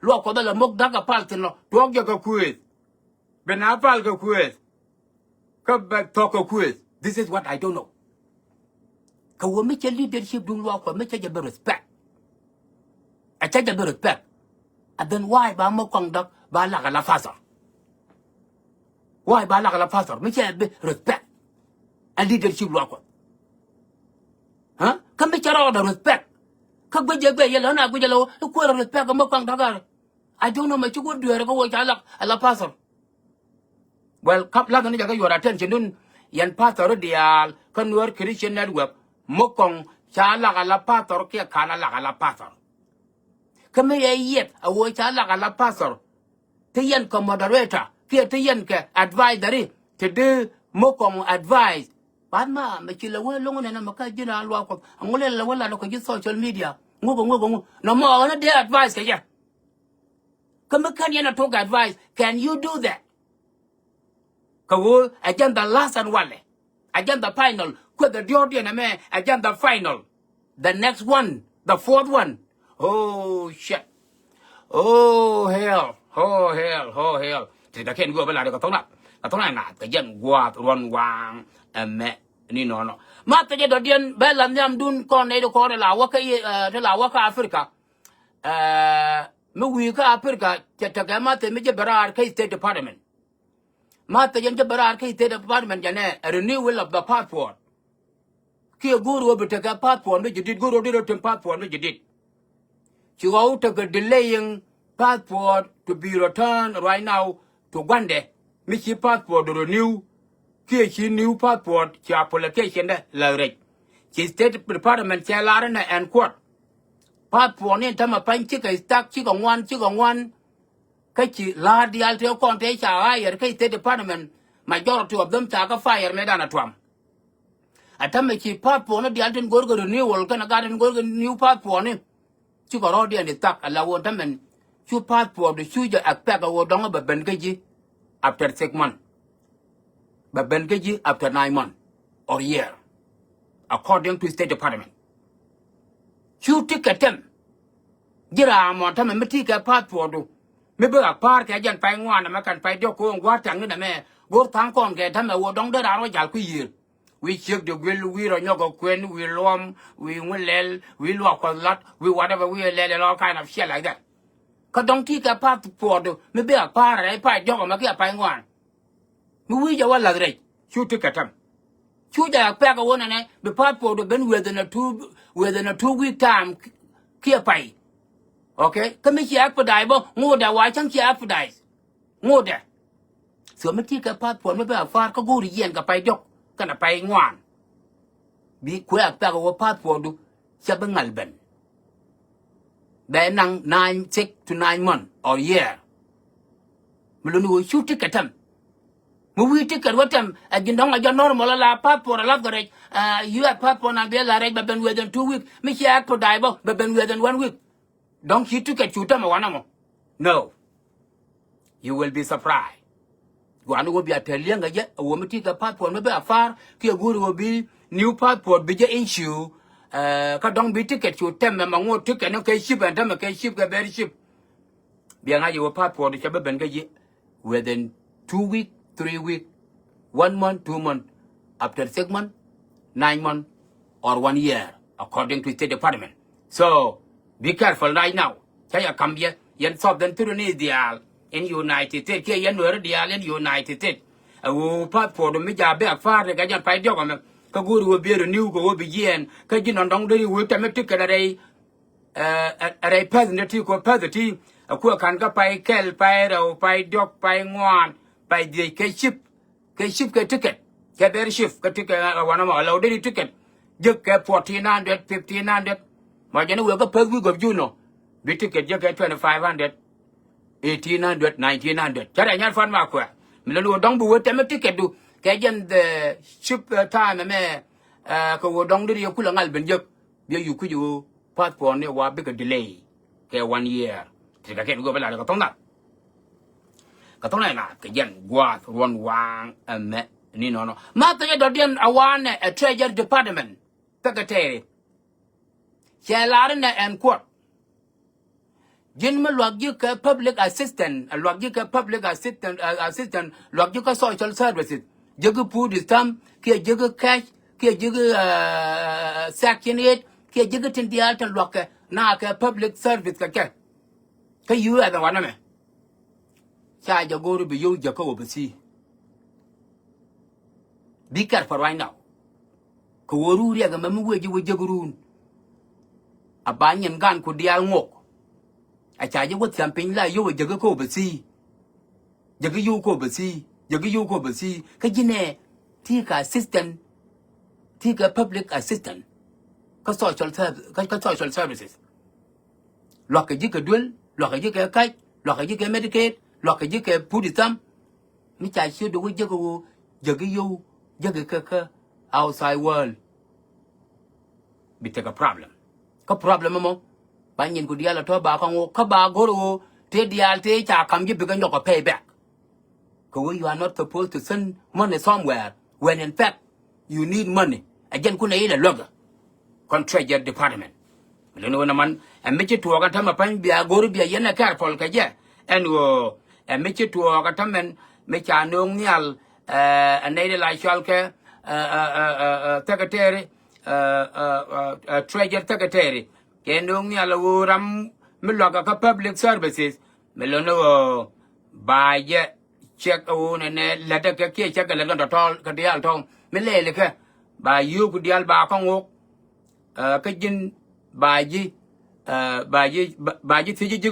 Luak kuɔth ɛ la mɔ dak a pal thin lɔ tuɔk jɛ kɛ kueth. Bi na pal kɛ kueth. Kä bɛ thɔk kɛ kueth. This is what I don't know. Kɛ wä mi cɛ leadership duŋ luaak kuɔth mi cɛ jɛ bi respect. A cɛ jɛ bi respect. And then why ba mɔ kɔŋ dɔk ba lak a la pastor? Why ba lak a la pastor mi cɛ bi respect? A leadership luaak kuɔth. Huh? Kä mi cɛ rɔɔdɛ respect. Kä guic jɛ guic yɛ lɛ ɣän a guic jɛ lɛ wä i̱ kuäär respect mɔ kɔŋ dɔk a. I don't know mɛ ci wä dueer kä wä ca lak a la pastor. Well, kam lath ni jakä your attention dun yɛn pastor diaal kä Nuer Christian Network. Mukɔŋ ca lak a la pastor kiɛ kan a lak a la pastor. Kä mi yɛ yiɛth a wee ca lak a la pastor. Ti yɛn kɛ moderator kiɛ ti yɛn kɛ advisory ti di Mukɔŋ advice. Bath ma mɛ ci lɛ wee loŋ nɛn mɛ kä ji̱n a luak kuɔth a ŋu lɛ lɛ wee lat kɛ ji̱ social media ŋuk ŋuk ŋuk nɔ mɔ ɣän a dee advice kɛ jɛ. Kä mi kän yɛn a tok advice, can you do that? Kä ɣöö ɛ jɛn the last and one. Ɛ jɛn the final. Kueth the diɔ̱ɔ̱r diɛn ɛmɛ ɛ jɛn the final. The next one, the fourth one. Oh shit. Oh hell. Oh hell. Oh hell. Ti da kɛn guɔ bä la de kɛ thok na. Kɛ thok na ŋa̱th kɛ jɛn gua̱a̱th ruɔn waŋ. Ɛmɛ ni nɔnɔ. Ma thecɛ dɔ̱diɛn bɛ la nhiam dun kɔn nɛy di kɔn la wä kä, eh, ti la wä kä Africa. Eh, mi wi̱i̱ kä Africa cɛ tekɛ ma thec mi jɛ bɛ raar kä State Department. Ma thec jɛn jɛ bɛ raar kä State Department jɛ nɛ a renewal of the passport. Kiɛ go̱o̱r wä bi tekɛ passport mi jɛ dit, go̱o̱r wä dit rɔ tim passport mi jɛ dit. Ci ɣɔw tekɛ delaying passport to be returned right now to guandɛ. Mi ci passport renew kiɛ ci new passport ci application dɛ la rɛc. Ci State Department cɛ lar inɛ ɛn kuɔt. Passport ni tämɛ pany cikɛ stuck cikɛ ŋuan cikɛ ŋuan. Kä ci la̱a̱t diaal tëë kɔn tëë ca hire kä State Department, majority of them ca kä fire mëë dan a tuam. A tämɛ ci passport ni diaal tin go̱rkɛ renewal kɛnɛ gat tin go̱rkɛ new passport ni. Cikɛ rɔɔdiɛn di thak a la wä tämɛn cu passport di cu jɛ expect a wä dɔŋ bɛ ben kä ji̱ after six month. Bɛ ben kä ji̱ after nine month or year, according to State Department. Cu ti kɛ tɛm ji̱ raam mɔ tämɛ mi ti kɛ passport du mi bi ɣak pa̱a̱r kɛ jɛn pay ŋuan ɛmɛ kɛn pay diɔ̱k ko̱o̱ŋ gua̱a̱r taŋ ni nɛmɛ. Go̱r tha̱a̱ŋ kɔn kɛ tämɛ wä dɔ̱ŋ dee raan wä jal kui̱ yiëër. Wi̱i̱ ciek di guil wi̱i̱ rɔ nyɔk kɛ kuën wi̱i̱ luɔm wi̱i̱ ŋu lɛl wi̱i̱ luɔk kuɔth lat wi̱i̱ whatever wi̱i̱ lɛl and all kind of shit like that. Kä dɔ̱ŋ ti kɛ passport du mi bi ɣak pa̱a̱r rɛy pay diɔ̱k ɛmɛ kiɛ pay ŋuan. Mi wi̱i̱ jɛ wä lath rɛc cu ti kɛ tɛm. Cu jɛ a pɛk a wä nɛnɛ bi passport ben within a two, within a two week time kiɛ pay. Okay, kä mi ci expedite bä ŋotdɛ wa cäŋ ci expedite ŋotdɛ. So mi ti kɛ passport mi bɛ a far kä go̱o̱ri yɛn kɛ pay diɔ̱k kɛnɛ pay ŋuan. Bi kuɛ a pɛk wä passport du cɛ bi ŋal ben. Bɛ naŋ nine, six to nine month or year. Mi luni wä cu ticket tɛm. Mi wi̱i̱ ticket wä tɛm ɛ ji̱n dɔ̱ŋ a jɔ normal ala passport a lath kɛ rɛc. U S passport na bi la rɛc bɛ ben within two week. Mi ci expedite bä bɛ ben within one week. Dɔ̱ŋ ci ticket cu tɛm ɛ wanɛ mɔ. No. You will be surprised. Guani wä bia tɛl liɛŋ kɛ jɛ a wä mi ti kɛ passport mi bɛ a far kiɛ guuri wä bi new passport bi jɛ issue. Kä dɔ̱ŋ bi ticket cu tɛm mɛ ma ŋot ticket ni kɛ ship ɛn tɛmɛ kɛ ship kɛ bɛr ship. Bia ŋa̱c iwä passport cɛ bä ben kä ji̱ within two week, three week, one month, two month, after six month, nine month, or one year, according to State Department. So be careful right now. Cä yɛ kam yɛ yɛn Southern Sudanese diaal in United States kiɛ yɛn Nuɛri diaal in United States. Ɛ ɣöö passport mi ja̱ bɛ a fa̱a̱r ni kɛ jɛn pay diɔk ɛmɛ kä go̱o̱ri wä bier ni wä kɛ wä bi jiɛɛn kä ji̱ nɔn dɔ̱ŋ deri wä tɛmɛ ticket a rɛy. Ɛ rɛy päth ni ti kɔ päth ti ɛ kuɛ ka̱n kä pay kɛl pay rɛw pay diɔk pay ŋuan pay dhiec kɛ cip kɛ cip kɛ ticket kɛ bɛr cip kɛ ticket ɛ wanɛ mɔ lɛw deri ticket. Jek kɛ fourteen hundred, fifteen hundred. Mɔ jɛn wek kä päth wi̱i̱ gɔp junɔ bi ticket jek kɛ twenty five hundred, eighteen hundred, nineteen hundred. Cä rɛ nyar fan ma kuɛ mi lɛ ni wä dɔŋ bi wä tɛmɛ ticket du kɛ jɛn the cip time ɛmɛ. Kɛ wä dɔŋ deri yɛ kulɛ ŋal ben jek. Biɛ yuk kui̱c ɣöö passport ni wa bikɛ delay kɛ one year. Ti kɛ kɛn go̱o̱p ɛ lat kɛ thɔŋ nath. Kɛ thɔŋ nath kɛ jɛn gua̱a̱th ruɔ̱n waaŋ ɛmɛ ni nɔnɔ. Ma thecɛ dɔ̱diɛn a wanɛ ɛ Treasury Department secretary. Cɛ lar inɛ ɛn kuɔt. Ji̱n mi luak ji̱ kɛ public assistant, luak ji̱ kɛ public assistant, assistant, luak ji̱ kɛ social services. Ji̱ kɛ food stamp kiɛ ji̱ kɛ cash kiɛ ji̱ kɛ section eight kiɛ ji̱ kɛ tin diaal tin luak kɛ na kɛ public service kɛ kɛ. Kä U S ɛ wanɛ mɛ. Ca jɛ go̱o̱ri bi yio̱w jɛ kä overseas. Be careful right now. Kɛ wä ruu riɛk ɛmɛ mi wee ji̱ wä jek ruun. A ba nyin gan ku diaal ŋok. A ca ji̱ wä thiam piny la yio̱w a jek kä overseas. Jek yio̱w kä overseas. Jek yio̱w kä overseas. Kä ji̱ nɛ ti kɛ assistant. Ti kɛ public assistant. Kä social service, kä social services. Luakä ji̱ kɛ duel, luakä ji̱ kɛ kac, luakä ji̱ kɛ Medicaid, luakä ji̱ kɛ food stamp. Mi ca ciöt dee wä jäkä ɣöö jäkä yio̱w jäkä kä kä outside world. Bi tekɛ problem. Kä problem ɛmɔ ba nyin ku diaal a tɔ̱ ba kä ŋo̱o̱k kä ba go̱r ɣöö tëë diaal tëë ca kam ji̱ bikɛ nyɔk a pay back. Kɛ ɣöö you are not supposed to send money somewhere when in fact you need money. Ɛ jɛn kunɛ ilɛ luäkä. Kɔn Treasury Department. Luni wä nɛ man ɛ mi ci tuɔɔk ɛ tämɛ pa̱ny bia go̱r bia yɛn ɛ careful kɛ jɛ. Ɛn ɣöö ɛ mi ci tuɔɔk ɛ tämɛn mi ca no̱o̱ŋ nhial ɛ nɛy di la cɔal kɛ secretary, Treasury Secretary. Kɛ no̱o̱ŋ nhial ɛ ɣöö ram mi luakä kä public services. Mi luni ɣöö ba jɛ check ɛ ɣöö nɛnɛ lätdä kɛ kiɛ check kɛ lät kɛn tɔ̱tɔ̱ kɛ diaal tɔ̱ mi lɛɛli kɛ ba yio̱o̱ku diaal ba kä ŋo̱o̱k. Kä ji̱n ba ji̱ ba ji̱ ba ji̱ thiec ji̱